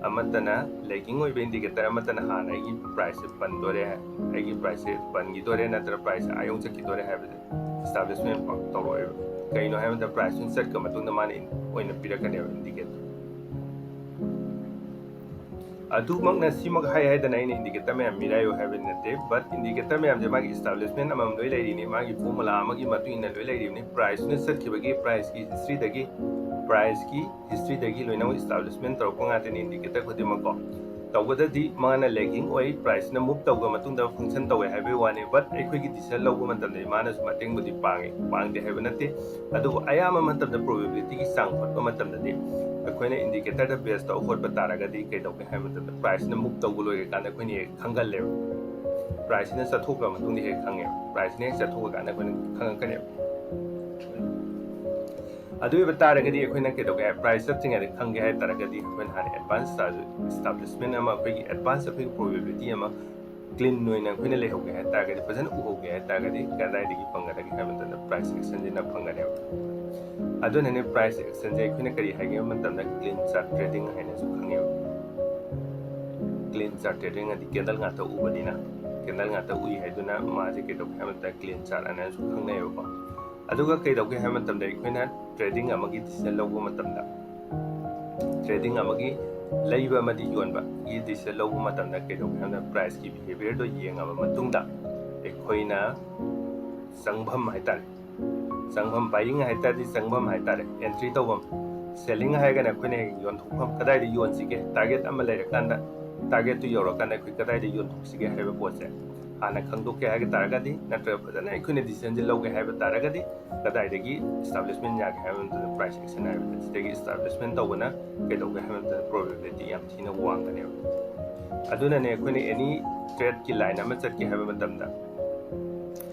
ꯑꯃꯠꯇꯅ, lagging ꯑꯣꯏꯕ indicator ꯑꯃꯠꯇꯅ ꯍꯥꯟꯅ ꯑꯩꯒꯤ price ꯁꯦ ꯄꯟꯗꯣꯔꯦ, ꯑꯩꯒꯤ price ꯁꯦ ꯄꯟꯈꯤꯗꯣꯔꯦ ꯅꯠꯇ꯭ꯔꯒ price ꯑꯥ ꯌꯧ ꯆꯠꯈꯤꯗꯣꯔꯦ ꯍꯥꯏꯕꯁꯦ establishment ꯄꯥꯛ ꯇꯧꯔꯛꯑꯣꯏꯕ꯫ ꯀꯩꯅꯣ ꯍꯥꯏꯕ ꯃꯇꯝꯗ, price ꯁꯨꯝ ꯆꯠꯈ꯭ꯔ ꯃꯇꯨꯡꯗ ꯃꯥꯅ ꯑꯣꯏꯅ ꯄꯤꯔꯛꯀꯅꯦꯕ indicator꯫ ꯑꯗꯨꯃꯛꯅ ꯁꯤꯃꯛ ꯍꯥꯏ ꯍꯥꯏꯗꯅ ꯑꯩꯅ indicator ꯃꯌꯥꯝ ꯃꯤꯔꯥꯏꯌꯣ ꯍꯥꯏꯕꯗꯤ ꯅꯠꯇꯦ, but indicator ꯃꯌꯥꯝꯁꯦ ꯃꯥꯒꯤ establishment ꯑꯃꯃꯝ ꯂꯣꯏ ꯂꯩꯔꯤꯅꯤ, ꯃꯥꯒꯤ formula ꯑꯃꯒꯤ ꯃꯇꯨꯡ ꯏꯟꯅ ꯂꯣꯏ ꯂꯩꯔꯤꯕꯅꯤ꯫ Price ꯅ ꯆꯠꯈꯤꯕꯒꯤ, price ꯀꯤ history ꯗꯒꯤ, price ꯀꯤ history ꯗꯒꯤ ꯂꯣꯏꯅꯃꯛ establishment ꯇꯧꯔꯛꯄ ꯉꯥꯛꯇꯅꯤ indicator ꯈꯨꯗꯤꯡꯃꯛꯀꯣ꯫ ꯇꯧꯕꯗꯗꯤ ꯃꯥꯅ lagging ꯑꯣꯏ, price ꯅ move ꯇꯧꯈ꯭ꯔ ꯃꯇꯨꯡꯗ function ꯇꯧꯋꯦ ꯍꯥꯏꯕꯒꯤ ꯋꯥꯅꯤ, but ꯑꯩꯈꯣꯏꯒꯤ decision ꯂꯧꯕ ꯃꯇꯝꯗꯗꯤ ꯃꯥꯅꯁꯨ ꯃꯇꯦꯡꯕꯨꯗꯤ ꯄꯥꯡꯉꯤ, ꯄꯥꯡꯗꯦ ꯍꯥꯏꯕ ꯅꯠꯇꯦ꯫ ꯑꯗꯨꯕꯨ ꯑꯌꯥꯝꯕ ꯃꯇꯝꯗ probability ꯒꯤ ꯆꯥꯡ ꯍꯣꯠꯄ ꯃꯇꯝꯗꯗꯤ ꯑꯩꯈꯣꯏꯅ indicator ꯗ base ꯇꯧꯔ ꯍꯣꯠꯄ ꯇꯥꯔꯒꯗꯤ ꯀꯩꯗꯧꯒꯦ ꯍꯥꯏꯕ ꯃꯇꯝꯗ, price ꯅ move ꯇꯧꯕ ꯂꯣꯏꯔꯀꯥꯟꯗ ꯑꯩꯈꯣꯏꯅ ꯍꯦꯛ ꯈꯪꯒꯜꯂꯦꯕ꯫ Price ꯅ ꯆꯠꯊꯣꯛꯈ꯭ꯔ ꯃꯇꯨꯡꯗ ꯍꯦꯛ ꯈꯪꯉꯦꯕ꯫ Price ꯅ ꯍꯦꯛ ꯆꯠꯊꯣꯛꯑꯀꯥꯟꯗ ꯑꯩꯈꯣꯏꯅ ꯈꯪꯉꯛꯀꯅꯦꯕ꯫ ꯑꯗꯨ ꯑꯣꯏꯕ ꯇꯥꯔꯒꯗꯤ ꯑꯩꯈꯣꯏꯅ ꯀꯩꯗꯧꯒꯦ ꯍꯥꯏ, price ꯆꯠꯇ꯭ꯔꯤꯉꯩꯗ ꯈꯪꯒꯦ ꯍꯥꯏ ꯇꯥꯔꯒꯗꯤ ꯑꯩꯈꯣꯏꯅ ꯍꯥꯟꯅ advance establishment ꯑꯃ, ꯑꯩꯈꯣꯏꯒꯤ advance, ꯑꯩꯈꯣꯏꯒꯤ probability ꯑꯃ ꯀ꯭ꯂꯤꯟ ꯑꯣꯏꯅ ꯑꯩꯈꯣꯏꯅ ꯂꯩꯍꯧꯒꯦ ꯍꯥꯏ ꯇꯥꯔꯒꯗꯤ, ꯐꯖꯅ ꯎꯍꯧꯒꯦ ꯍꯥꯏ ꯇꯥꯔꯒꯗꯤ, ꯀꯗꯥꯏꯗꯒꯤ ꯐꯪꯒꯗꯒꯦ ꯍꯥꯏꯕ ꯃꯇꯝꯗ price actionꯁꯤꯅ ꯐꯪꯒꯅꯦꯕ꯫ ꯑꯗꯨꯅꯅꯦ price actionꯁꯦ ꯑꯩꯈꯣꯏꯅ ꯀꯔꯤ ꯍꯥꯏꯒꯦ ꯍꯥꯏꯕ ꯃꯇꯝꯗ clean chart trading ꯍꯥꯏꯅꯁꯨ ꯈꯪꯉꯦꯕ꯫ Clean chart trading ꯍꯥꯏꯗꯤ candle ꯉꯥꯛꯇ ꯎꯕꯅꯤꯅ, candle ꯉꯥꯛꯇ ꯎꯏ ꯍꯥꯏꯗꯨꯅ ꯃꯥꯁꯦ ꯀꯩꯗꯧꯒꯦ ꯍꯥꯏꯕ ꯃꯇꯝꯗ clean chart ꯍꯥꯏꯅꯁꯨ ꯈꯪꯅꯩꯌꯦꯕꯀꯣ꯫ ꯑꯗꯨꯒ ꯀꯩꯗꯧꯒꯦ ꯍꯥꯏꯕ ꯃꯇꯝꯗ ꯑꯩꯈꯣꯏꯅ trading ꯑꯃꯒꯤ decision ꯂꯧꯕ ꯃꯇꯝꯗ, trading ꯑꯃꯒꯤ ꯂꯩꯕ ꯑꯃꯗꯤ ꯌꯣꯟꯕꯒꯤ decision ꯂꯧꯕ ꯃꯇꯝꯗ ꯀꯩꯗꯧꯒꯦ ꯍꯥꯏꯕꯗ priceꯀꯤ behaviorꯗꯣ ꯌꯦꯡꯉꯕ ꯃꯇꯨꯡꯗ ꯑꯩꯈꯣꯏꯅ ꯆꯪꯐꯝ ꯍꯥꯏꯇꯥꯔꯦ, ꯆꯪꯐꯝ, buying ꯍꯥꯏꯇꯥꯔꯗꯤ ꯆꯪꯐꯝ ꯍꯥꯏꯇꯥꯔꯦ, entry ꯇꯧꯐꯝ, selling ꯍꯥꯏꯔꯒꯅ ꯑꯩꯈꯣꯏꯅ ꯍꯦꯛ ꯌꯣꯟꯊꯣꯛꯐꯝ, ꯀꯗꯥꯏꯗ ꯌꯣꯟꯁꯤꯒꯦ, target ꯑꯃ ꯂꯩꯔꯀꯥꯟꯗ targetꯇꯨ ꯌꯧꯔꯀꯥꯟꯗ ꯑꯩꯈꯣꯏ ꯀꯗꯥꯏꯗ ꯌꯣꯟꯊꯣꯛꯁꯤꯒꯦ ꯍꯥꯏꯕ ꯄꯣꯠꯁꯦ ꯍꯥꯟꯅ ꯈꯪꯗꯣꯛꯀꯦ ꯍꯥꯏꯕ ꯇꯥꯔꯒꯗꯤ, ꯅꯠꯇ꯭ꯔꯒ ꯐꯖꯅ ꯑꯩꯈꯣꯏꯅ decisionꯁꯦ ꯂꯧꯒꯦ ꯍꯥꯏꯕ ꯇꯥꯔꯒꯗꯤ, ꯀꯗꯥꯏꯗꯒꯤ establishment ꯌꯥꯒꯦ ꯍꯥꯏꯕ ꯃꯇꯝꯗ price action ꯍꯥꯏꯕꯁꯦ ꯁꯤꯗꯒꯤ establishment ꯇꯧꯕꯅ ꯀꯩꯗꯧꯒꯦ ꯍꯥꯏꯕ ꯃꯇꯝꯗ probability ꯌꯥꯝ ꯊꯤꯅ ꯋꯥꯡꯒꯅꯦꯕ꯫ ꯑꯗꯨꯅꯅꯦ ꯑꯩꯈꯣꯏꯅ any tradeꯀꯤ line ꯑꯃ ꯆꯠꯀꯦ ꯍꯥꯏꯕ ꯃꯇꯝꯗ,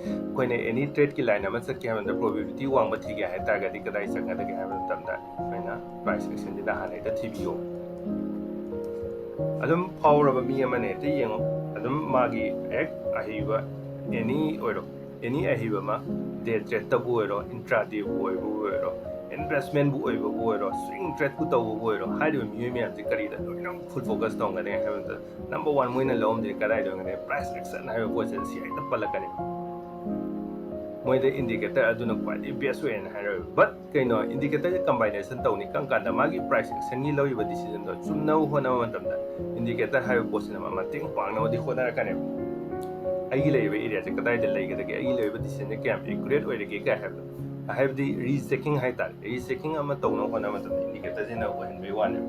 ꯑꯩꯈꯣꯏꯅ any tradeꯀꯤ line ꯑꯃ ꯆꯠꯀꯦ ꯍꯥꯏꯕ ꯃꯇꯝꯗ probability ꯋꯥꯡꯕ ꯊꯤꯒꯦ ꯍꯥꯏ ꯇꯥꯔꯒꯗꯤ ꯀꯗꯥꯏ ꯆꯠꯀꯗꯒꯦ ꯍꯥꯏꯕ ꯃꯇꯝꯗ ꯑꯩꯈꯣꯏꯅ price actionꯁꯤꯗ ꯍꯥꯟꯅ ꯍꯦꯛꯇ ꯊꯤꯕꯤꯌꯣ꯫ ꯑꯗꯨꯝ ꯐꯥꯎꯔꯕ ꯃꯤ ꯑꯃꯅ ꯍꯦꯛꯇ ꯌꯦꯡꯉꯣ, ꯑꯗꯨꯝ ꯃꯥꯒꯤ ꯍꯦꯛ ꯑꯍꯩꯕ any ꯑꯣꯏꯔꯣ, any ꯑꯍꯩꯕ ꯑꯃ, day tradeꯇꯕꯨ ꯑꯣꯏꯔꯣ, intradayꯕꯨ ꯑꯣꯏꯕꯕꯨ ꯑꯣꯏꯔꯣ, investmentꯕꯨ ꯑꯣꯏꯕꯕꯨ ꯑꯣꯏꯔꯣ, swing tradeꯄꯨ ꯇꯧꯕꯕꯨ ꯑꯣꯏꯔꯣ, ꯍꯥꯏꯔꯤꯕ ꯃꯤꯑꯣꯏ ꯃꯌꯥꯝꯁꯦ ꯀꯔꯤꯗ ꯂꯣꯏꯅ full focus ꯇꯧꯔꯝꯒꯅꯤ ꯍꯥꯏꯕ ꯃꯇꯝꯗ number one ꯃꯣꯏꯅ ꯂꯧꯔꯝꯗꯣꯏꯁꯦ ꯀꯗꯥꯏꯗ ꯑꯣꯏꯔꯝꯒꯅꯤ? Price action ꯍꯥꯏꯕ ꯄꯣꯠꯁꯦ ꯁꯤ ꯍꯦꯛꯇ ꯄꯜꯂꯛꯀꯅꯤ꯫ ꯃꯣꯏꯗ indicator ꯑꯗꯨꯅ ꯈ꯭ꯋꯥꯏꯗꯒꯤ best ꯑꯣꯏꯅ ꯍꯥꯏꯔꯣꯏ꯫ But ꯀꯩꯅꯣ, indicatorꯒꯤ combination ꯇꯧꯅꯤ ꯀꯔꯝ ꯀꯥꯟꯗ? ꯃꯥꯒꯤ price actionꯒꯤ ꯂꯧꯔꯤꯕ decisionꯗꯣ ꯆꯨꯝꯅꯕ ꯍꯣꯠꯅꯕ ꯃꯇꯝꯗ indicator ꯍꯥꯏꯕ ꯄꯣꯠꯁꯤꯅ ꯃꯥ ꯃꯇꯦꯡ ꯄꯥꯡꯅꯕꯗꯤ ꯍꯣꯠꯅꯔꯛꯀꯅꯦꯕ꯫ ꯑꯩꯒꯤ ꯂꯩꯔꯤꯕ areaꯁꯦ ꯀꯗꯥꯏꯗ ꯂꯩꯒꯗꯒꯦ, ꯑꯩꯒꯤ ꯂꯩꯔꯤꯕ decisionꯁꯦ ꯀꯌꯥꯝ accurate ꯑꯣꯏꯔꯒꯦ ꯀꯥꯏ ꯍꯥꯏꯕꯗꯣ, ꯍꯥꯏꯕꯗꯤ rechecking ꯍꯥꯏꯇꯥꯔꯦ, rechecking ꯑꯃ ꯇꯧꯅꯕ ꯍꯣꯠꯅꯕ ꯃꯇꯝꯗ indicatorꯁꯤꯅ ꯑꯣꯏꯍꯟꯕꯒꯤ ꯋꯥꯅꯦꯕ꯫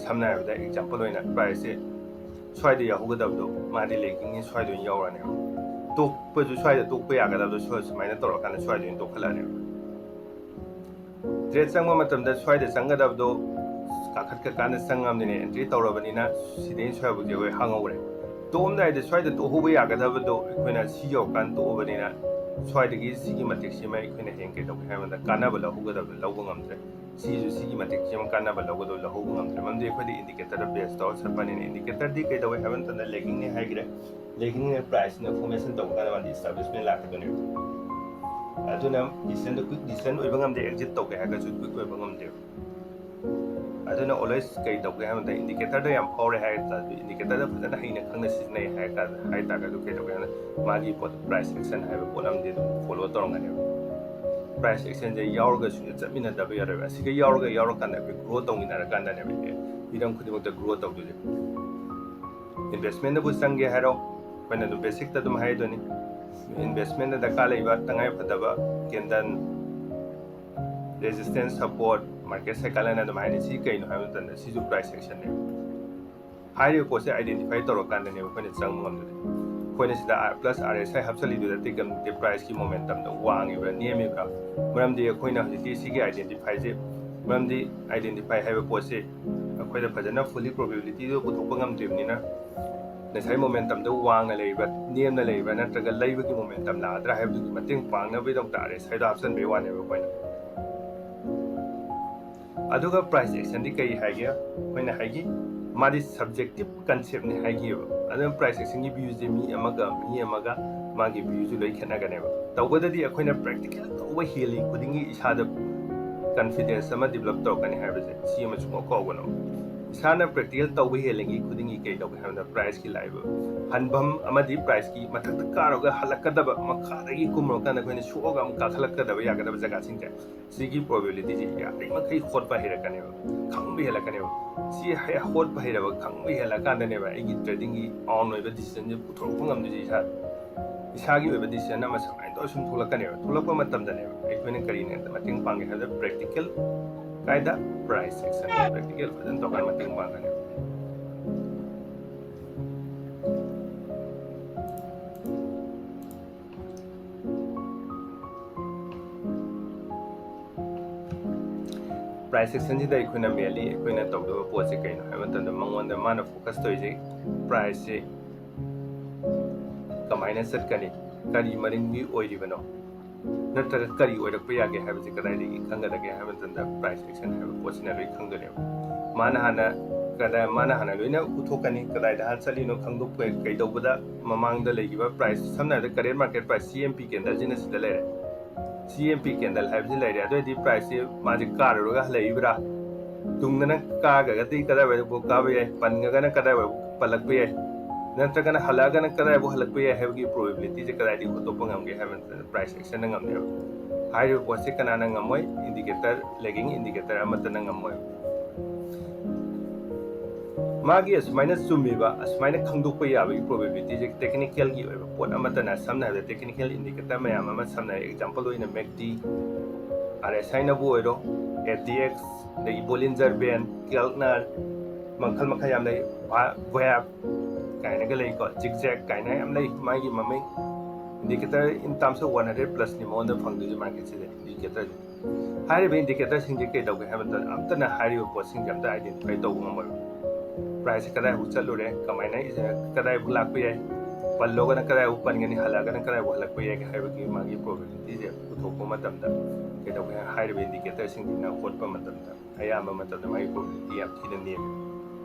ꯁꯝꯅ ꯍꯥꯏꯔꯕꯗ example ꯑꯣꯏꯅ priceꯁꯦ ꯁ꯭ꯋꯥꯏꯗ ꯌꯥꯎꯍꯧꯒꯗꯕꯗꯣ ꯃꯥꯗꯤ laggingꯅꯤ, ꯁ꯭ꯋꯥꯏꯗ ꯑꯣꯏꯅ ꯌꯥꯎꯔꯅꯦꯕ꯫ ꯇꯣꯛꯄꯁꯨ ꯁ꯭ꯋꯥꯏꯗ ꯇꯣꯛꯄ ꯌꯥꯒꯗꯕꯗꯣ ꯁ꯭ꯋꯥꯏ ꯁꯨꯃꯥꯏꯅ ꯇꯧꯔꯀꯥꯟꯗ ꯁ꯭ꯋꯥꯏꯗ ꯑꯣꯏꯅ ꯇꯣꯛꯈꯠꯂꯛꯑꯅꯦꯕ꯫ Trade ꯆꯪꯕ ꯃꯇꯝꯗ ꯁ꯭ꯋꯥꯏꯗ ꯆꯪꯒꯗꯕꯗꯣ ꯀꯥꯈꯠꯀꯀꯥꯟꯗ ꯆꯪꯉꯕꯅꯤꯅ entry ꯇꯧꯔꯕꯅꯤꯅ ꯁꯤꯗꯩ ꯁ꯭ꯋꯥꯏꯐꯥꯎꯗꯤ ꯑꯩꯈꯣꯏ ꯍꯥꯡꯍꯧꯔꯦ꯫ ꯇꯣꯛꯑꯝꯗꯥꯏꯗ ꯁ꯭ꯋꯥꯏꯗ ꯇꯣꯛꯍꯧꯕ ꯌꯥꯒꯗꯕꯗꯣ ꯑꯩꯈꯣꯏꯅ ꯁꯤ ꯌꯧꯔꯀꯥꯟꯗ ꯇꯣꯛꯑꯕꯅꯤꯅ ꯁ꯭ꯋꯥꯏꯗꯒꯤ ꯁꯤꯒꯤ ꯃꯇꯤꯛꯁꯤꯃ ꯑꯩꯈꯣꯏꯅ ꯍꯌꯦꯡ ꯀꯩꯗꯧꯒꯦ ꯍꯥꯏꯕꯗ ꯀꯥꯟꯅꯕ ꯂꯧꯍꯧꯒꯗꯕꯗꯣ ꯂꯧꯕ ꯉꯝꯗ꯭ꯔꯦ꯫ ꯁꯤꯁꯨ ꯁꯤꯒꯤ ꯃꯇꯤꯛ ꯁꯤꯃ ꯀꯥꯟꯅꯕ ꯂꯧꯒꯗꯧ ꯂꯧꯍꯧꯕ ꯉꯝꯗ꯭ꯔꯦ꯫ ꯃꯔꯝꯗꯤ ꯑꯩꯈꯣꯏꯗꯤ ꯏꯟꯗꯤꯀꯦꯇꯔꯗ ꯕꯦꯁ ꯇꯧꯔ ꯆꯠꯄꯅꯤꯅ꯫ ꯏꯟꯗꯤꯀꯦꯇꯔꯗꯤ ꯀꯩꯗꯧꯋꯦ ꯍꯥꯏꯕ ꯃꯇꯝꯗ ꯂꯦꯒꯤꯡꯅꯤ ꯍꯥꯏꯈ꯭ꯔꯦ꯫ ꯂꯦꯒꯤꯡꯅ ꯄ꯭ꯔꯥꯏꯁꯅ ꯐꯣꯔꯃꯦꯁꯟ ꯇꯧꯕ ꯀꯥꯟꯗ ꯃꯥꯗꯤ ꯏꯁꯇꯥꯕ꯭ꯂꯤꯁꯃꯦꯟ ꯂꯥꯛꯀꯗꯣꯏꯅꯦꯕ꯫ ꯑꯗꯨꯅ ꯗꯤꯁꯦꯟꯗ ꯀ꯭ꯋꯤꯛ ꯗꯤꯁꯦꯟ ꯑꯣꯏꯕ ꯉꯝꯗꯦ, ꯑꯦꯛꯖꯤꯠ ꯇꯧꯒꯦ ꯍꯥꯏꯔꯒꯁꯨ ꯀ꯭ꯋꯤꯛ ꯑꯣꯏꯕ ꯉꯝꯗꯦꯕ꯫ ꯑꯗꯨꯅ ꯑꯣꯜꯋꯦꯁ ꯀꯩ ꯇꯧꯒꯦ ꯍꯥꯏꯕ ꯃꯇꯝꯗ ꯏꯟꯗꯤꯀꯦꯇꯔꯗ ꯌꯥꯝ ꯐꯥꯎꯔꯦ ꯍꯥꯏ ꯇꯥꯔꯗꯤ, ꯏꯟꯗꯤꯀꯦꯇꯔꯗ ꯐꯖꯅ ꯍꯩꯅ ꯈꯪꯅ ꯁꯤꯖꯤꯟꯅꯩ ꯍꯥꯏ ꯇꯥꯔ-, ꯍꯥꯏ ꯇꯥꯔꯒꯁꯨ ꯀꯩ ꯇꯧꯒꯦ ꯍꯥꯏꯕꯗ ꯃꯥꯒꯤ ꯄꯣꯠ ꯄ꯭ꯔꯥꯏꯁ ꯑꯦꯛꯁꯟ ꯍꯥꯏꯕ ꯄꯣꯠ ꯑꯃꯗꯤ ꯑꯗꯨꯝ ꯐꯣꯂꯣ ꯇꯧꯔꯝꯒꯅꯦꯕ꯫ ꯄ꯭ꯔꯥꯏꯁ ꯑꯦꯛꯁꯟꯁꯦ ꯌꯥꯎꯔꯒꯁꯨ ꯆꯠꯃꯤꯟꯅꯗꯕ ꯌꯥꯔꯣꯏꯕ꯫ ꯑꯁꯤꯒ ꯌꯥꯎꯔꯒ ꯌꯥꯎꯔꯀꯥꯟꯗ ꯑꯩꯈꯣꯏ ꯒ꯭ꯔꯣ ꯇꯧꯃꯤꯟꯅꯔꯀꯥꯟꯗꯅꯦꯕ ꯍꯤꯔꯝ ꯈꯨꯗꯤꯡꯃꯛꯇ ꯒ꯭ꯔꯣ ꯇꯧꯗꯣꯏꯁꯦ꯫ ꯏꯟꯚꯦꯁꯃꯦꯟꯗꯕꯨ ꯆꯪꯒꯦ ꯍꯥꯏꯔꯣ, ꯑꯩꯈꯣꯏꯅ ꯑꯗꯨꯝ ꯕꯦꯁꯤꯛꯇ ꯑꯗꯨꯝ ꯍꯥꯏꯗꯣꯏꯅꯤ, ꯏꯟꯚꯦꯁꯃꯦꯟꯗ ꯗꯔꯀꯥꯔ ꯂꯩꯕ ꯇꯉꯥꯏ ꯐꯗꯕ candle, resistance, support, market cycle ꯍꯥꯏꯅ ꯑꯗꯨꯝ ꯍꯥꯏꯅꯩ꯫ ꯁꯤ ꯀꯩꯅꯣ ꯍꯥꯏꯕ ꯃꯇꯝꯗ ꯁꯤꯁꯨ ꯄ꯭ꯔꯥꯏꯁ ꯑꯦꯛꯁꯟꯅꯦꯕ꯫ ꯍꯥꯏꯔꯤꯕ ꯄꯣꯠꯁꯦ ꯑꯥꯏꯗꯦꯟꯇꯤꯐꯥꯏ ꯇꯧꯔꯀꯥꯟꯗꯅꯦꯕ ꯑꯩꯈꯣꯏꯅ ꯆꯪꯕ ꯉꯝꯗꯣꯏꯁꯦ꯫ ꯑꯩꯈꯣꯏꯅ ꯁꯤꯗ ꯄ꯭ꯂꯁ ꯑꯥꯔ ꯑꯦꯁ ꯑꯥꯏ ꯍꯥꯞꯆꯜꯂꯤꯗꯨꯗ ꯇꯦꯛ ꯇꯦꯛ ꯄ꯭ꯔꯥꯏꯁꯀꯤ ꯃꯣꯃꯦꯟꯇꯝꯗ ꯋꯥꯡꯉꯤꯕ꯭ꯔꯥ ꯅꯦꯝꯃꯤꯕ꯭ꯔꯥ? ꯃꯔꯝꯗꯤ ꯑꯩꯈꯣꯏꯅ ꯍꯧꯖꯤꯛꯇꯤ ꯁꯤꯒꯤ ꯑꯥꯏꯗꯦꯟꯇꯤꯐꯥꯏꯁꯦ, ꯃꯔꯝꯗꯤ ꯑꯥꯏꯗꯦꯟꯇꯤꯐꯥꯏ ꯍꯥꯏꯕ ꯄꯣꯠꯁꯦ ꯑꯩꯈꯣꯏꯗ ꯐꯖꯅ ꯐꯨꯜꯂꯤ ꯄ꯭ꯔꯣꯕꯦꯕꯤꯂꯤꯇꯤꯗꯣ ꯄꯨꯊꯣꯛꯄ ꯉꯝꯗ꯭ꯔꯤꯕꯅꯤꯅ, ꯉꯁꯥꯏ ꯃꯣꯃꯦꯟꯇꯝꯗ ꯋꯥꯡꯅ ꯂꯩꯕ꯭ꯔꯥ, ꯅꯦꯝꯅ ꯂꯩꯕ꯭ꯔꯥ, ꯅꯠꯇ꯭ꯔꯒ ꯂꯩꯕꯒꯤ ꯃꯣꯃꯦꯟꯇꯝ ꯂꯥꯛꯑꯗ꯭ꯔꯥ ꯍꯥꯏꯕꯗꯨꯒꯤ ꯃꯇꯦꯡ ꯄꯥꯡꯅꯕꯒꯤꯗꯃꯛꯇ ꯑꯥꯔ ꯑꯦꯁ ꯑꯥꯏꯗꯣ ꯍꯥꯞꯆꯤꯟꯕꯒꯤ ꯋꯥꯅꯦꯕ ꯑꯩꯈꯣꯏꯅ꯫ ꯑꯗꯨꯒ ꯄ꯭ꯔꯥꯏꯁ ꯑꯦꯛꯁꯟꯗꯤ ꯀꯔꯤ ꯍꯥꯏꯒꯦ? ꯑꯩꯈꯣꯏꯅ ꯍꯥꯏꯒꯤ ꯃꯥꯗꯤ ꯁꯕꯖꯦꯛꯇꯤꯞ ꯀꯟꯁꯦꯞꯅꯤ ꯍꯥꯏꯈꯤꯕ꯫ ꯑꯗꯨꯅ ꯄ꯭ꯔꯥꯏꯁ ꯑꯦꯛꯁꯟꯒꯤ ꯚ꯭ꯌꯨꯁꯦ ꯃꯤ ꯑꯃꯒ ꯃꯤ ꯑꯃꯒ ꯃꯥꯒꯤ ꯚ꯭ꯌꯨꯁꯨ ꯂꯣꯏ ꯈꯦꯠꯅꯒꯅꯦꯕ꯫ ꯇꯧꯕꯗꯗꯤ ꯑꯩꯈꯣꯏꯅ ꯄ꯭ꯔꯦꯛꯇꯤꯀꯦꯜ ꯇꯧꯕ ꯍꯦꯜꯂꯤ ꯈꯨꯗꯤꯡꯒꯤ ꯏꯁꯥꯗ ꯀꯟꯐꯤꯗꯦꯟꯁ ꯑꯃ ꯗꯤꯕꯂꯞ ꯇꯧꯔꯛꯀꯅꯤ ꯍꯥꯏꯕꯁꯦ ꯁꯤ ꯑꯃ ꯁꯨꯡꯀꯥꯎ ꯀꯥꯎꯒꯅꯣ꯫ ꯏꯁꯥꯅ ꯄ꯭ꯔꯦꯛꯇꯤꯀꯦꯜ ꯇꯧꯕ ꯍꯦꯜꯂꯤꯉꯩ ꯈꯨꯗꯤꯡꯒꯤ ꯀꯩ ꯇꯧꯒꯦ ꯍꯥꯏꯕꯗ ꯄ꯭ꯔꯥꯏꯁꯀꯤ ꯂꯥꯛꯏꯕ ꯍꯟꯐꯝ ꯑꯃꯗꯤ ꯄ꯭ꯔꯥꯏꯁꯀꯤ ꯃꯊꯛꯇ ꯀꯥꯔꯒ ꯍꯜꯂꯛꯀꯗꯕ, ꯃꯈꯥꯗꯒꯤ ꯀꯨꯝꯃꯨꯔꯀꯥꯟꯗ ꯑꯩꯈꯣꯏꯅ ꯁꯣꯛꯑꯒ ꯑꯃꯨꯛ ꯀꯥꯈꯠꯂꯛꯀꯗꯕ ꯌꯥꯒꯗꯕ ꯖꯒꯥꯁꯤꯡꯁꯦ, ꯁꯤꯒꯤ ꯄ꯭ꯔꯣꯕꯦꯕꯤꯂꯤꯇꯤꯁꯦ ꯌꯥꯔꯤꯃꯈꯩ ꯍꯣꯠꯄ ꯍꯩꯔꯛꯀꯅꯦꯕ, ꯈꯪꯕ ꯍꯦꯜꯂꯛꯀꯅꯦꯕ꯫ ꯁꯤ ꯍꯩ-, ꯍꯣꯠꯄ ꯍꯩꯔꯕ, ꯈꯪꯕ ꯍꯦꯜꯂꯀꯥꯟꯗꯅꯦꯕ ꯑꯩꯒꯤ ꯇ꯭ꯔꯦꯗꯤꯡꯒꯤ ꯑꯥꯎꯟ ꯑꯣꯏꯕ ꯗꯤꯁꯤꯖꯟꯁꯦ ꯄꯨꯊꯣꯔꯛꯄ ꯉꯝꯗꯣꯏꯁꯦ ꯏꯁꯥ꯫ ꯏꯁꯥꯒꯤ ꯑꯣꯏꯕ ꯗꯤꯁꯤꯖꯟ ꯑꯃ ꯁꯨꯃꯥꯏꯅ ꯇꯧꯔ ꯁꯨꯝ ꯊꯣꯛꯂꯛꯀꯅꯦꯕ꯫ ꯊꯣꯛꯂꯛꯄ ꯃꯇꯝꯗꯅꯦꯕ ꯑꯩꯈꯣꯏꯅ ꯀꯔꯤꯅ ꯃꯇꯦꯡ ꯄꯥꯡꯒꯦ ꯍꯥꯏꯕꯗ ꯄ꯭ꯔꯦꯛꯇꯤꯀꯦꯜ ꯀꯥꯏꯗ ꯄ꯭ꯔꯥꯏꯁ ꯑꯦꯛꯁꯟ, ꯄ꯭ꯔꯦꯛꯇꯤꯀꯦꯜ ꯐꯖꯅ ꯇꯧꯔꯀꯥꯟꯗ ꯃꯇꯦꯡ ꯄꯥꯡꯒꯅꯦꯕ꯫ ꯄ꯭ꯔꯥꯏꯁ ꯑꯦꯛꯁꯟꯁꯤꯗ ꯑꯩꯈꯣꯏꯅ ꯃꯦꯟꯂꯤ ꯑꯩꯈꯣꯏꯅ ꯇꯧꯗꯕ ꯄꯣꯠꯁꯦ ꯀꯩꯅꯣ ꯍꯥꯏꯕ ꯃꯇꯝꯗ ꯃꯉꯣꯟꯗ ꯃꯥꯅ ꯐꯣꯀꯁ ꯇꯧꯔꯤꯁꯦ ꯄ꯭ꯔꯥꯏꯁꯁꯦ ꯀꯃꯥꯏꯅ ꯆꯠꯀꯅꯤ, ꯀꯔꯤ ꯃꯔꯝꯒꯤ ꯑꯣꯏꯔꯤꯕꯅꯣ, ꯅꯠꯇ꯭ꯔꯒ ꯀꯔꯤ ꯑꯣꯏꯔꯛꯄ ꯌꯥꯒꯦ ꯍꯥꯏꯕꯁꯤ ꯀꯗꯥꯏꯗꯒꯤ ꯈꯪꯒꯗꯒꯦ ꯍꯥꯏꯕ ꯃꯇꯝꯗ price action ꯍꯥꯏꯕ ꯄꯣꯠꯁꯤꯅ ꯂꯣꯏ ꯈꯪꯗꯣꯏꯅꯦꯕ꯫ ꯃꯥꯅ ꯍꯥꯟꯅ ꯀꯗꯥꯏ ꯃꯥꯅ ꯍꯥꯟꯅ ꯂꯣꯏꯅ ꯎꯠꯊꯣꯛꯀꯅꯤ, ꯀꯗꯥꯏꯗ ꯍꯥꯟꯅ ꯆꯠꯂꯤꯅꯣ ꯈꯪꯗꯣꯛꯄ꯫ ꯀꯩꯗꯧꯕꯗ ꯃꯃꯥꯡꯗ ꯂꯩꯈꯤꯕ price, ꯁꯝꯅ ꯍꯥꯏꯔꯕꯗ current market price C M P candle ꯁꯤꯅ ꯁꯤꯗ ꯂꯩꯔꯦ꯫ C M P candle ꯍꯥꯏꯕꯁꯤ ꯂꯩꯔꯦ꯫ ꯑꯗꯨ ꯑꯣꯏꯔꯗꯤ price ꯁꯤ ꯃꯥꯁꯦ ꯀꯥꯔꯨꯔꯒ ꯍꯜꯂꯛꯏꯕ꯭ꯔꯥ, ꯇꯨꯡꯗꯅ ꯀꯥꯈ꯭ꯔꯒꯗꯤ ꯀꯗꯥꯏꯋꯥꯏꯐꯥꯎ ꯀꯥꯕ ꯌꯥꯏ, ꯄꯟꯈ꯭ꯔꯒꯅ ꯀꯗꯥꯏꯋꯥꯏ ꯄꯜꯂꯛꯄ ꯌꯥꯏ, ꯅꯠꯇ꯭ꯔꯒꯅ ꯍꯜꯂꯛꯑꯒꯅ ꯀꯗꯥꯏꯐꯥꯎ ꯍꯜꯂꯛꯄ ꯌꯥꯏ ꯍꯥꯏꯕꯒꯤ probability ꯁꯦ ꯀꯗꯥꯏꯗꯒꯤ ꯍꯣꯠꯇꯣꯛꯄ ꯉꯝꯒꯦ ꯍꯥꯏꯕ ꯃꯇꯝꯗ price action ꯅ ꯉꯝꯅꯦꯕ꯫ ꯍꯥꯏꯔꯤꯕ ꯄꯣꯠꯁꯦ ꯀꯅꯥꯅ ꯉꯝꯃꯣꯏ? Indicator, lagging indicator ꯑꯃꯠꯇꯅ ꯉꯝꯃꯣꯏ꯫ ꯃꯥꯒꯤ ꯑꯁꯨꯃꯥꯏꯅ ꯆꯨꯝꯃꯤꯕ, ꯑꯁꯨꯃꯥꯏꯅ ꯈꯪꯗꯣꯛꯄ ꯌꯥꯕꯒꯤ probability ꯁꯦ technical ꯒꯤ ꯑꯣꯏꯕ ꯄꯣꯠ ꯑꯃꯠꯇꯅ, ꯁꯝꯅ ꯍꯥꯏꯔꯕꯗ technical indicator ꯃꯌꯥꯝ ꯑꯃ, ꯁꯝꯅ ꯍꯥꯏꯔꯕꯗ example ꯑꯣꯏꯅ MACD, R S I ꯅꯕꯨ ꯑꯣꯏꯔꯣ, F D X, ꯑꯗꯒꯤ Bollinger Band, Keltner, ꯃꯈꯜ ꯃꯈꯜ ꯌꯥꯝ ꯂꯩ, ꯋꯦꯕ ꯀꯥꯏꯅꯒ ꯂꯩꯀꯣ, zigzag ꯀꯥꯏꯅ ꯌꯥꯝ ꯂꯩ꯫ ꯃꯥꯒꯤ ꯃꯃꯤꯡ indicator in terms of one hundred plus ꯅꯤ ꯃꯉꯣꯟꯗ ꯐꯪꯗꯣꯏꯁꯦ market ꯁꯤꯗ indicator ꯁꯦ꯫ ꯍꯥꯏꯔꯤꯕ indicator ꯁꯤꯡꯁꯦ ꯀꯩꯗꯧꯒꯦ ꯍꯥꯏꯕ ꯃꯇꯝꯗ ꯑꯝꯇꯅ ꯍꯥꯏꯔꯤꯕ ꯄꯣꯠꯁꯤꯡꯁꯦ ꯑꯝꯇ identify ꯇꯧꯕ ꯉꯝꯃꯣꯏꯕ꯫ Price ꯁꯦ ꯀꯗꯥꯏꯐꯥꯎ ꯆꯠꯂꯨꯔꯦ, ꯀꯃꯥꯏꯅ, ꯀꯗꯥꯏꯐꯥꯎ ꯂꯥꯛꯄ ꯌꯥꯏ, ꯄꯜꯂꯒꯅ ꯀꯗꯥꯏꯐꯥꯎ ꯄꯟꯒꯅꯤ, ꯍꯜꯂꯛꯑꯒꯅ ꯀꯗꯥꯏꯐꯥꯎ ꯍꯜꯂꯛꯄ ꯌꯥꯏ ꯍꯥꯏꯕꯒꯤ ꯃꯥꯒꯤ probability ꯁꯦ ꯄꯨꯊꯣꯛꯄ ꯃꯇꯝꯗ ꯀꯩꯗꯧꯒꯦ ꯍꯥꯏ-, ꯍꯥꯏꯔꯤꯕ indicator ꯁꯤꯡꯁꯤꯅ ꯍꯣꯠꯄ ꯃꯇꯝꯗ ꯑꯌꯥꯝꯕ ꯃꯇꯝꯗ ꯃꯥꯒꯤ probability ꯌꯥꯝ ꯊꯤꯅ ꯅꯦꯝꯃꯤ꯫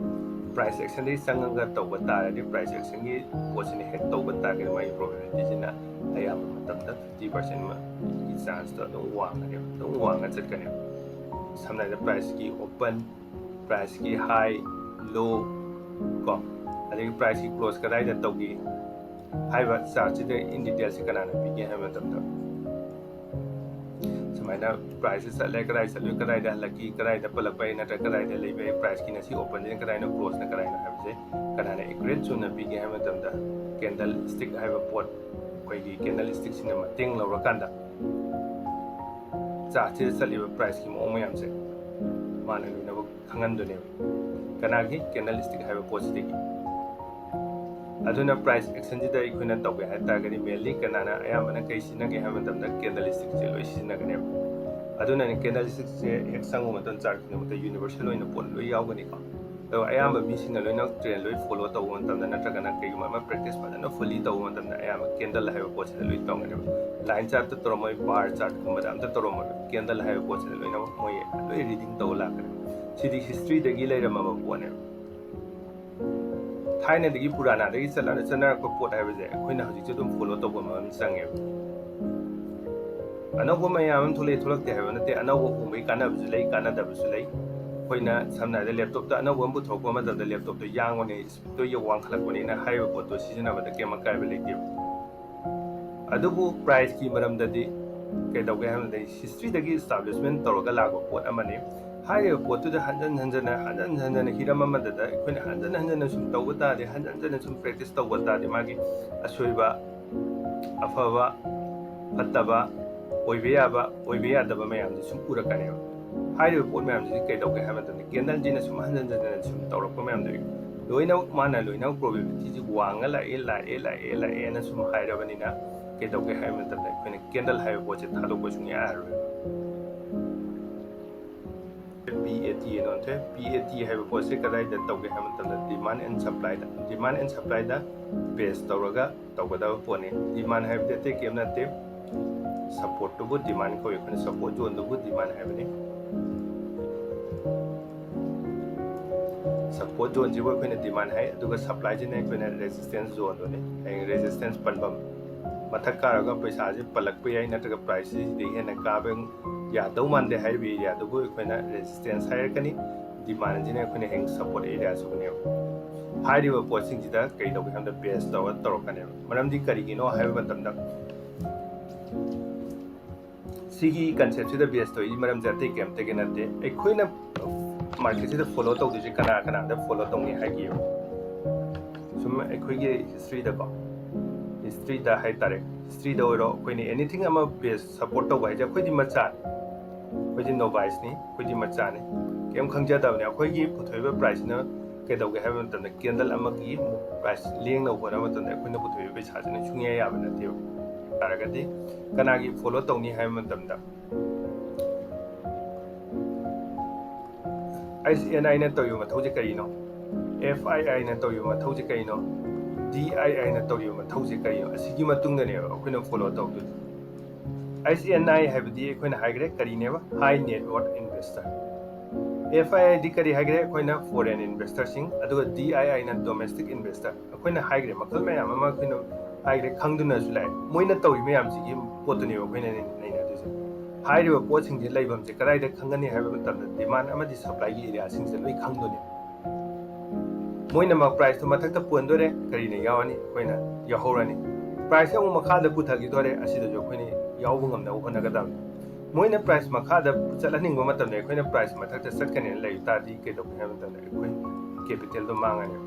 Price action ꯗꯒꯤ ꯆꯪꯉꯒ ꯇꯧꯕ ꯇꯥꯔꯗꯤ, price action ꯒꯤ ꯄꯣꯠꯁꯤꯅ ꯍꯦꯛ ꯇꯧꯕ ꯇꯥꯔꯒꯗꯤ ꯃꯥꯒꯤ probability ꯁꯤꯅ ꯑꯌꯥꯝꯕ ꯃꯇꯝꯗ fifty percent ꯒꯤ chance ꯇꯣ ꯑꯗꯨꯝ ꯋꯥꯡꯒꯅꯦꯕ, ꯑꯗꯨꯝ ꯋꯥꯡꯉ ꯆꯠꯀꯅꯦꯕ꯫ ꯁꯝꯅ ꯍꯥꯏꯔꯕꯗ price ꯀꯤ open, price ꯀꯤ high, low ꯀꯣ, ꯑꯗꯒꯤ price ꯀꯤ close ꯀꯗꯥꯏꯗ ꯇꯧꯈꯤ ꯍꯥꯏꯕ chart ꯁꯤꯗ in detail ꯁꯤ ꯀꯅꯥꯅ ꯄꯤꯒꯦ ꯍꯥꯏꯕ ꯃꯇꯝꯗ, ꯁꯨꯃꯥꯏꯅ price ꯁꯤ ꯆꯠꯂꯦ, ꯀꯗꯥꯏ ꯆꯠꯂꯨꯏ, ꯀꯗꯥꯏꯗ ꯍꯜꯂꯛꯈꯤ, ꯀꯗꯥꯏꯗ ꯄꯜꯂꯛꯄ ꯌꯥꯏ ꯅꯠꯇ꯭ꯔꯒ ꯀꯗꯥꯏꯗ ꯂꯩꯕ ꯌꯥꯏ, price ꯀꯤ ꯉꯁꯤ open ꯁꯤꯅ ꯀꯗꯥꯏꯅꯣ, close ꯅ ꯀꯗꯥꯏꯅꯣ ꯍꯥꯏꯕꯁꯦ ꯀꯅꯥꯅ accurate ꯆꯨꯝꯅ ꯄꯤꯒꯦ ꯍꯥꯏꯕ ꯃꯇꯝꯗ, candlestick ꯍꯥꯏꯕ ꯄꯣꯠ, ꯑꯩꯈꯣꯏꯒꯤ candlestick ꯁꯤꯅ ꯃꯇꯦꯡ ꯂꯧꯔꯀꯥꯟꯗ chart ꯁꯤꯗ ꯆꯠꯂꯤꯕ price ꯀꯤ ꯃꯑꯣꯡ ꯃꯌꯥꯝꯁꯦ ꯃꯥꯅ ꯂꯣꯏꯅꯃꯛ ꯈꯪꯍꯟꯗꯣꯏꯅꯦꯕ, ꯀꯅꯥꯒꯤ? Candlestick ꯍꯥꯏꯕ ꯄꯣꯠꯁꯤꯗꯒꯤ꯫ ꯑꯗꯨꯅ price action ꯁꯤꯗ ꯑꯩꯈꯣꯏꯅ ꯇꯧꯒꯦ ꯍꯥꯏ ꯇꯥꯔꯒꯗꯤ, mainly ꯀꯅꯥꯅ ꯑꯌꯥꯝꯕꯅ ꯀꯩ ꯁꯤꯖꯤꯟꯅꯒꯦ ꯍꯥꯏꯕ ꯃꯇꯝꯗ, candlestick ꯁꯦ ꯂꯣꯏ ꯁꯤꯖꯤꯟꯅꯒꯅꯦꯕ꯫ ꯑꯗꯨꯅꯅꯦ candlestick ꯁꯦ ꯍꯦꯛ ꯆꯪꯕ ꯃꯇꯝꯗ chart ꯈꯨꯗꯤꯡꯃꯛꯇ universal ꯑꯣꯏꯅ ꯄꯣꯠ ꯂꯣꯏ ꯌꯥꯎꯒꯅꯤꯀꯣ꯫ ꯑꯗꯣ ꯑꯌꯥꯝꯕ ꯃꯤꯁꯤꯡꯅ ꯂꯣꯏꯅ ꯇ꯭ꯔꯦꯟ ꯂꯣꯏ ꯐꯣꯂꯣ ꯇꯧꯕ ꯃꯇꯝꯗ, ꯅꯠꯇ꯭ꯔꯒꯅ ꯀꯩꯒꯨꯝꯕ ꯑꯃ ꯄ꯭ꯔꯦꯛꯇꯤꯁ ꯐꯖꯅ ꯐꯨꯜꯂꯤ ꯇꯧꯕ ꯃꯇꯝꯗ, ꯑꯌꯥꯝꯕ ꯀꯦꯟꯗꯜ ꯍꯥꯏꯕ ꯄꯣꯠꯁꯤꯗ ꯂꯣꯏ ꯇꯧꯒꯅꯦꯕ꯫ ꯂꯥꯏꯟ ꯆꯥꯔꯠꯇ ꯇꯧꯔꯝꯃꯣꯏ, ꯕꯥꯔ ꯆꯥꯔꯠꯀꯨꯝꯕꯗ ꯑꯝꯇ ꯇꯧꯔꯝꯃꯣꯏ꯫ ꯀꯦꯟꯗꯜ ꯍꯥꯏꯕ ꯄꯣꯠꯁꯤꯗ ꯂꯣꯏꯅꯃꯛ ꯃꯣꯏ ꯂꯣꯏ ꯔꯤꯗꯤꯡ ꯇꯧꯕ ꯂꯥꯛꯀꯅꯤ꯫ ꯁꯤꯗꯤ ꯍꯤꯁꯇ꯭ꯔꯤꯗꯒꯤ ꯂꯩꯔꯝꯃꯕ ꯄꯣꯠꯅꯦꯕ꯫ ꯊꯥꯏꯅꯗꯒꯤ ꯄꯨꯔꯥꯅꯥꯗꯒꯤ ꯆꯠꯂꯒ ꯆꯠꯅꯔꯛꯄ ꯄꯣꯠ ꯍꯥꯏꯕꯁꯦ ꯑꯩꯈꯣꯏꯅ ꯍꯧꯖꯤꯛꯁꯨ ꯑꯗꯨꯝ ꯐꯣꯂꯣ ꯇꯧꯕ ꯑꯃ ꯆꯪꯉꯦꯕ꯫ ꯑꯅꯧꯕ ꯃꯌꯥꯝ ꯑꯃ ꯊꯣꯛꯂꯛꯑꯦ, ꯊꯣꯛꯂꯛꯇꯦ ꯍꯥꯏꯕ ꯅꯠꯇꯦ꯫ ꯑꯅꯧꯕ ꯍꯣꯡꯕꯒꯤ ꯀꯥꯟꯅꯕꯁꯨ ꯂꯩ, ꯀꯥꯟꯅꯗꯕꯁꯨ ꯂꯩ꯫ ꯑꯩꯈꯣꯏꯅ ꯁꯝꯅ ꯍꯥꯏꯔꯕꯗ ꯂꯦꯞꯇꯣꯞꯇ ꯑꯅꯧꯕ ꯑꯃ ꯄꯨꯊꯣꯔꯛꯄ ꯃꯇꯝꯗ ꯂꯦꯞꯇꯣꯞꯇꯣ ꯌꯥꯡꯕꯅꯦ, ꯁ꯭ꯄꯤꯠꯇꯣ ꯋꯥꯡꯈꯠꯂꯛꯄꯅꯤꯅ ꯍꯥꯏꯔꯤꯕ ꯄꯣꯠꯇꯣ ꯁꯤꯖꯤꯟꯅꯕꯗ ꯀꯩꯝ ꯑꯀꯥꯏꯕ ꯂꯩꯇꯦꯕ꯫ ꯑꯗꯨꯕꯨ ꯄ꯭ꯔꯥꯏꯁꯀꯤ ꯃꯔꯝꯗꯗꯤ ꯀꯩꯗꯧꯒꯦ ꯍꯥꯏꯕꯗ, ꯍꯤꯁꯇ꯭ꯔꯤꯗꯒꯤ ꯏꯁꯇꯥꯕ꯭ꯂꯤꯁꯃꯦꯟ ꯇꯧꯔꯒ ꯂꯥꯛꯄ ꯄꯣꯠ ꯑꯃꯅꯤ꯫ ꯍꯥꯏꯔꯤꯕ ꯄꯣꯠꯇꯨꯗ ꯍꯟꯖꯟ ꯍꯟꯖꯟꯅ, ꯍꯟꯖꯟ ꯍꯟꯖꯟꯅ ꯍꯤꯔꯝ ꯑꯃꯗꯗ ꯑꯩꯈꯣꯏꯅ ꯍꯟꯖꯟ ꯍꯟꯖꯟꯅ ꯁꯨꯝ ꯇꯧꯕ ꯇꯥꯔꯗꯤ, ꯍꯟꯖꯟ ꯍꯟꯖꯟꯅ ꯁꯨꯝ ꯄ꯭ꯔꯦꯛꯇꯤꯁ ꯇꯧꯕ ꯇꯥꯔꯗꯤ, ꯃꯥꯒꯤ ꯑꯁꯣꯏꯕ, ꯑꯐꯕ, ꯐꯠꯇꯕ, ꯑꯣꯏꯕ ꯌꯥꯕ, ꯑꯣꯏꯕ ꯌꯥꯗꯕ ꯃꯌꯥꯝꯁꯦ ꯁꯨꯝ ꯎꯔꯛꯀꯅꯦꯕ꯫ ꯍꯥꯏꯔꯤꯕ ꯄꯣꯠ ꯃꯌꯥꯝꯁꯤꯗꯤ ꯀꯩꯗꯧꯒꯦ ꯍꯥꯏꯕ ꯃꯇꯝꯗ, ꯀꯦꯟꯗꯜꯁꯤꯅ ꯁꯨꯝ ꯍꯟꯖꯟ ꯍꯟꯖꯟꯅ ꯁꯨꯝ ꯇꯧꯔꯛꯄ ꯃꯌꯥꯝꯗꯣ ꯂꯣꯏꯅꯃꯛ ꯃꯥꯅ ꯂꯣꯏꯅꯃꯛ ꯄ꯭ꯔꯣꯕꯦꯕꯤꯂꯤꯇꯤꯁꯤ ꯋꯥꯡꯉ ꯂꯥꯛꯑꯦ, ꯂꯥꯛꯑꯦ, ꯂꯥꯛꯑꯦ, ꯂꯥꯛꯑꯦꯅ ꯁꯨꯝ ꯍꯥꯏꯔꯕꯅꯤꯅ, ꯀꯩꯗꯧꯒꯦ ꯍꯥꯏꯕ ꯃꯇꯝꯗ ꯑꯩꯈꯣꯏꯅ ꯀꯦꯟꯗꯜ ꯍꯥꯏꯕ ꯄꯣꯠꯁꯦ ꯊꯥꯗꯣꯛꯄ ꯁꯨꯡꯌꯥ ꯌꯥꯔꯔꯣꯏ꯫ ꯄꯤ ꯑꯦ ꯇꯤ ꯑꯅ ꯑꯣꯟꯊꯣꯛꯑꯦ꯫ ꯄꯤ ꯑꯦ ꯇꯤ ꯍꯥꯏꯕ ꯄꯣꯠꯁꯦ ꯀꯗꯥꯏꯗ ꯇꯧꯒꯦ ꯍꯥꯏꯕ ꯃꯇꯝꯗ, ꯗꯤꯃꯥꯟ ꯑꯦꯟ ꯁꯄ꯭ꯂꯥꯏꯗ, ꯗꯤꯃꯥꯟ ꯑꯦꯟ ꯁꯄ꯭ꯂꯥꯏꯗ ꯕꯦꯁ ꯇꯧꯔꯒ ꯇꯧꯒꯗꯕ ꯄꯣꯠꯅꯤ꯫ ꯗꯤꯃꯥꯟ ꯍꯥꯏꯕꯗꯤ ꯑꯇꯩ ꯀꯔꯤꯝ ꯅꯠꯇꯦ, ꯁꯞꯄꯣꯔꯠꯇꯨꯕꯨ ꯗꯤꯃꯥꯟ ꯀꯧꯏ, ꯑꯩꯈꯣꯏꯅ ꯁꯞꯄꯣꯔꯠ ꯖꯣꯟꯗꯨꯕꯨ ꯗꯤꯃꯥꯟ ꯍꯥꯏꯕꯅꯤ꯫ ꯁꯞꯄꯣꯔꯠ ꯖꯣꯟꯁꯤꯕꯨ ꯑꯩꯈꯣꯏꯅ ꯗꯤꯃꯥꯟ ꯍꯥꯏ, ꯑꯗꯨꯒ ꯁꯄ꯭ꯂꯥꯏꯁꯤꯅ ꯑꯩꯈꯣꯏꯅ ꯔꯦꯁꯤꯁꯇꯦꯟꯁ ꯖꯣꯟꯗꯨꯅꯤ꯫ ꯍꯌꯦꯡ ꯔꯦꯁꯤꯁꯇꯦꯟꯁ ꯄꯟꯐꯝ, ꯃꯊꯛ ꯀꯥꯔꯒ ꯄꯩꯁꯥꯁꯤ ꯄꯜꯂꯛꯄ ꯌꯥꯏ, ꯅꯠꯇ꯭ꯔꯒ ꯄ꯭ꯔꯥꯏꯁꯁꯤ ꯁꯤꯗꯒꯤ ꯍꯦꯟꯅ ꯀꯥꯕ ꯌꯥꯗꯧ ꯃꯥꯟꯗꯦ ꯍꯥꯏꯔꯤꯕ ꯑꯦꯔꯤꯌꯥꯗꯨꯕꯨ ꯑꯩꯈꯣꯏꯅ ꯔꯦꯁꯤꯁꯇꯦꯟꯁ ꯍꯥꯏꯔꯛꯀꯅꯤ꯫ ꯗꯤꯃꯥꯟꯁꯤꯅ ꯑꯩꯈꯣꯏꯅ ꯍꯌꯦꯡ ꯁꯞꯄꯣꯔꯠ ꯑꯦꯔꯤꯌꯥꯁꯤꯕꯨꯅꯦꯕ꯫ ꯍꯥꯏꯔꯤꯕ ꯄꯣꯠꯁꯤꯡꯁꯤꯗ ꯀꯩꯗꯧꯒꯦ ꯍꯥꯏꯕꯗ ꯕꯦꯁ ꯇꯧꯔꯒ ꯇꯧꯔꯛꯀꯅꯦꯕ꯫ ꯃꯔꯝꯗꯤ ꯀꯔꯤꯒꯤꯅꯣ ꯍꯥꯏꯕ ꯃꯇꯝꯗ, ꯁꯤꯒꯤ ꯀꯟꯁꯦꯞꯁꯤꯗ ꯕꯦꯁ ꯇꯧꯔꯤꯁꯤ ꯃꯔꯝꯁꯦ ꯑꯇꯩ ꯀꯩꯝꯇꯒꯤ ꯅꯠꯇꯦ꯫ ꯑꯩꯈꯣꯏꯅ ꯃꯥꯔꯀꯦꯠꯁꯤꯗ ꯐꯣꯂꯣ ꯇꯧꯗꯣꯏꯁꯦ ꯀꯅꯥ ꯀꯅꯥꯗ ꯐꯣꯂꯣ ꯇꯧꯅꯤ ꯍꯥꯏꯒꯦꯕ? ꯁꯨꯝ ꯑꯩꯈꯣꯏꯒꯤ ꯍꯤꯁꯇ꯭ꯔꯤꯗꯀꯣ, ꯍꯤꯁꯇ꯭ꯔꯤꯗ ꯍꯥꯏꯇꯥꯔꯦ, ꯍꯤꯁꯇ꯭ꯔꯤꯗ ꯑꯣꯏꯔꯣ, ꯑꯩꯈꯣꯏꯅ ꯑꯦꯅꯤꯊꯤꯡ ꯑꯃ ꯕꯦꯁ ꯁꯞꯄꯣꯔꯠ ꯇꯧꯕ ꯍꯥꯏꯁꯦ, ꯑꯩꯈꯣꯏꯗꯤ ꯃꯆꯥꯅꯤ, ꯑꯩꯈꯣꯏꯗꯤ ꯅꯣꯕꯥꯏꯁꯅꯤ, ꯑꯩꯈꯣꯏꯗꯤ ꯃꯆꯥꯅꯤ, ꯀꯩꯝ ꯈꯪꯖꯗꯕꯅꯤ꯫ ꯑꯩꯈꯣꯏꯒꯤ ꯄꯨꯊꯣꯛꯏꯕ ꯄ꯭ꯔꯥꯏꯁꯁꯤꯅ ꯀꯩꯗꯧꯒꯦ ꯍꯥꯏꯕ ꯃꯇꯝꯗ, ꯀꯦꯟꯗꯜ ꯑꯃꯒꯤ ꯄ꯭ꯔꯥꯏꯁ ꯂꯦꯡꯅꯕ ꯍꯣꯠꯅꯕ ꯃꯇꯝꯗ ꯑꯩꯈꯣꯏꯅ ꯄꯨꯊꯣꯛꯏꯕ ꯄꯩꯁꯥꯁꯤꯅ ꯁꯨꯡꯌꯥ ꯌꯥꯕ ꯅꯠꯇꯦꯕ꯫ ꯇꯥꯔꯒꯗꯤ ꯀꯅꯥꯒꯤ ꯐꯣꯂꯣ ꯇꯧꯅꯤ ꯍꯥꯏꯕ ꯃꯇꯝꯗ, ꯑꯦꯁ ꯑꯦꯟ ꯑꯥꯏꯅ ꯇꯧꯔꯤꯕ ꯃꯊꯧꯁꯦ ꯀꯔꯤꯅꯣ? ꯑꯦꯐ ꯑꯥꯏ ꯑꯥꯏꯅ ꯇꯧꯔꯤꯕ ꯃꯊꯧꯁꯦ ꯀꯔꯤꯅꯣ? ꯗꯤ ꯑꯥꯏ ꯑꯥꯏꯅ ꯇꯧꯔꯤꯕ ꯃꯊꯧꯁꯦ ꯀꯔꯤꯅꯣ? ꯑꯁꯤꯒꯤ ꯃꯇꯨꯡꯗꯅꯦꯕ ꯑꯩꯈꯣꯏꯅ ꯐꯣꯂꯣ ꯇꯧꯗꯣꯏꯁꯦ꯫ ꯑꯦꯁ ꯑꯦꯟ ꯑꯥꯏ ꯍꯥꯏꯕꯗꯤ ꯑꯩꯈꯣꯏꯅ ꯍꯥꯏꯈ꯭ꯔꯦ ꯀꯔꯤꯅꯦꯕ? High Net Worth Investor꯫ F I ꯑꯥꯏꯗꯤ ꯀꯔꯤ ꯍꯥꯏꯈ꯭ꯔꯦ? ꯑꯩꯈꯣꯏꯅ foreign investorꯁꯤꯡ, ꯑꯗꯨꯒ ꯗꯤ ꯑꯥꯏ ꯑꯥꯏꯅ domestic investor꯫ ꯑꯩꯈꯣꯏꯅ ꯍꯥꯏꯈ꯭ꯔꯦ ꯃꯈꯜ ꯃꯌꯥꯝ ꯑꯃ ꯑꯩꯈꯣꯏꯅ ꯍꯥꯏꯈ꯭ꯔꯦ, ꯈꯪꯗꯨꯅꯁꯨ ꯂꯥꯛꯑꯦ꯫ ꯃꯣꯏꯅ ꯇꯧꯔꯤ ꯃꯌꯥꯝꯁꯤꯒꯤ ꯄꯣꯠꯇꯨꯅꯦꯕ ꯑꯩꯈꯣꯏꯅ ꯅꯩꯅꯗꯣꯏꯁꯦ꯫ ꯍꯥꯏꯔꯤꯕ ꯄꯣꯠꯁꯤꯡꯁꯦ ꯂꯩꯐꯝꯁꯦ ꯀꯗꯥꯏꯗ ꯈꯪꯒꯅꯤ ꯍꯥꯏꯕ ꯃꯇꯝꯗ demand ꯑꯃꯗꯤ supplyꯒꯤ areaꯁꯤꯡꯁꯦ ꯂꯣꯏ ꯈꯪꯗꯣꯏꯅꯦ꯫ ꯃꯣꯏꯅ priceꯇꯣ ꯃꯊꯛꯇ ꯄꯨꯍꯟꯗꯣꯔꯦ, ꯀꯔꯤꯅ ꯌꯥꯎꯔꯅꯤ? ꯑꯩꯈꯣꯏꯅ ꯌꯥꯎꯍꯧꯔꯅꯤ꯫ Price ꯑꯃꯨꯛ ꯃꯈꯥꯗ ꯄꯨꯊꯈꯤꯗꯣꯔꯦ, ꯑꯁꯤꯗꯁꯨ ꯑꯩꯈꯣꯏꯅ ꯌꯥꯎꯕ ꯉꯝꯅꯕ ꯍꯣꯠꯅꯒꯗꯕꯅꯤ꯫ ꯃꯣꯏꯅ price ꯃꯈꯥꯗ ꯆꯠꯍꯟꯅꯤꯡꯕ ꯃꯇꯝꯗ ꯑꯩꯈꯣꯏꯅ price ꯃꯊꯛꯇ ꯆꯠꯀꯅꯦꯅ ꯂꯩ ꯇꯥꯔꯗꯤ ꯀꯩꯗꯧꯒꯦ ꯍꯥꯏꯕ ꯃꯇꯝꯗ ꯑꯩꯈꯣꯏ capitalꯗꯣ ꯃꯥꯡꯉꯅꯤ꯫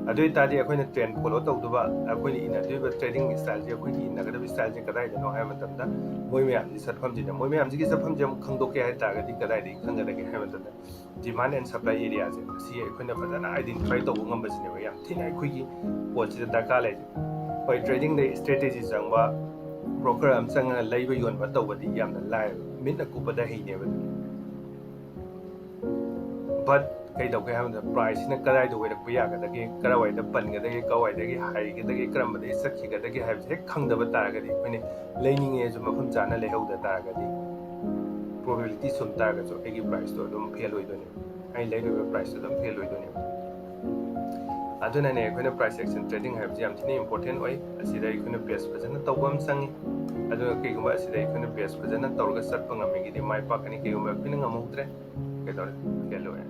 ꯑꯗꯨ ꯑꯣꯏꯇꯥꯔꯗꯤ ꯑꯩꯈꯣꯏꯅ trend follow ꯇꯧꯗꯕ, ꯑꯩꯈꯣꯏꯅ ꯏꯟꯅꯗꯣꯏꯕ trading styleꯁꯦ, ꯑꯩꯈꯣꯏꯒꯤ ꯏꯟꯅꯒꯗꯕ styleꯁꯦ ꯀꯗꯥꯏꯗꯅꯣ ꯍꯥꯏꯕ ꯃꯇꯝꯗ ꯃꯣꯏ ꯃꯌꯥꯝꯁꯤ ꯆꯠꯐꯝꯁꯤꯅ, ꯃꯣꯏ ꯃꯌꯥꯝꯁꯤꯒꯤ ꯆꯠꯐꯝꯁꯦ ꯑꯃꯨꯛ ꯈꯪꯗꯣꯛꯀꯦ ꯍꯥꯏ ꯇꯥꯔꯒꯗꯤ ꯀꯗꯥꯏꯗꯒꯤ ꯈꯪꯒꯗꯒꯦ ꯍꯥꯏꯕ ꯃꯇꯝꯗ demand and supply areaꯁꯦ ꯑꯁꯤ ꯑꯩꯈꯣꯏꯅ ꯐꯖꯅ identify ꯇꯧꯕ ꯉꯝꯕꯁꯤꯅꯦꯕ ꯌꯥꯝ ꯊꯤꯅ ꯑꯩꯈꯣꯏꯒꯤ ꯄꯣꯠꯁꯤꯗ ꯗꯔꯀꯥꯔ ꯂꯩꯔꯤꯁꯦ꯫ ꯍꯣꯏ, tradingꯗ strategy ꯆꯪꯕ, broker ꯑꯃ ꯆꯪꯉꯒ ꯂꯩꯕ ꯌꯣꯟꯕ ꯇꯧꯕꯗꯤ ꯌꯥꯝꯅ ꯂꯥꯏꯌꯦꯕ, ꯃꯤꯠꯅ ꯀꯨꯞꯄꯗ ꯍꯩꯅꯦꯕ ꯑꯗꯨꯗꯤ꯫ But ꯀꯩꯗꯧꯒꯦ ꯍꯥꯏꯕꯗ priceꯁꯤꯅ ꯀꯗꯥꯏꯗ ꯑꯣꯏꯔꯛꯄ ꯌꯥꯒꯗꯒꯦ, ꯀꯗꯥꯏꯋꯥꯏꯗ ꯄꯟꯒꯗꯒꯦ, ꯀꯗꯥꯏꯋꯥꯏꯗꯒꯤ ꯍꯥꯏꯒꯗꯒꯦ, ꯀꯔꯝꯕꯗꯒꯤ ꯆꯠꯈꯤꯒꯗꯒꯦ ꯍꯥꯏꯕꯁꯦ ꯍꯦꯛ ꯈꯪꯗꯕ ꯇꯥꯔꯒꯗꯤ ꯑꯩꯈꯣꯏꯅ ꯂꯩꯅꯤꯡꯉꯦꯁꯨ ꯃꯐꯝ ꯆꯥꯅ ꯂꯩꯍꯧꯗ ꯇꯥꯔꯒꯗꯤ probability ꯁꯨꯝ ꯇꯥꯔꯒꯁꯨ ꯑꯩꯒꯤ priceꯇꯣ ꯑꯗꯨꯝ fail ꯑꯣꯏꯗꯣꯏꯅꯦꯕ, ꯑꯩ ꯂꯩꯔꯤꯕ priceꯇꯣ ꯑꯗꯨꯝ fail ꯑꯣꯏꯗꯣꯏꯅꯦꯕ꯫ ꯑꯗꯨꯅꯅꯦ ꯑꯩꯈꯣꯏꯅ price action trading ꯍꯥꯏꯕꯁꯤ ꯌꯥꯝ ꯊꯤꯅ important ꯑꯣꯏ꯫ ꯑꯁꯤꯗ ꯑꯩꯈꯣꯏꯅ base ꯐꯖꯅ ꯇꯧꯕ ꯑꯃ ꯆꯪꯉꯤ꯫ ꯑꯗꯨꯒ ꯀꯩꯒꯨꯝꯕ ꯑꯁꯤꯗ ꯑꯩꯈꯣꯏꯅ base ꯐꯖꯅ ꯇꯧꯔꯒ ꯆꯠꯄ ꯉꯝꯃꯤꯒꯤꯗꯤ ꯃꯥꯏ ꯄꯥꯛꯀꯅꯤ꯫ ꯀꯩꯒꯨꯝꯕ ꯑꯩꯈꯣꯏꯅ ꯉꯝꯍꯧꯗ꯭ꯔꯦ, ꯀꯩꯗꯧꯔꯦ? Fail ꯑꯣꯏꯔꯦ꯫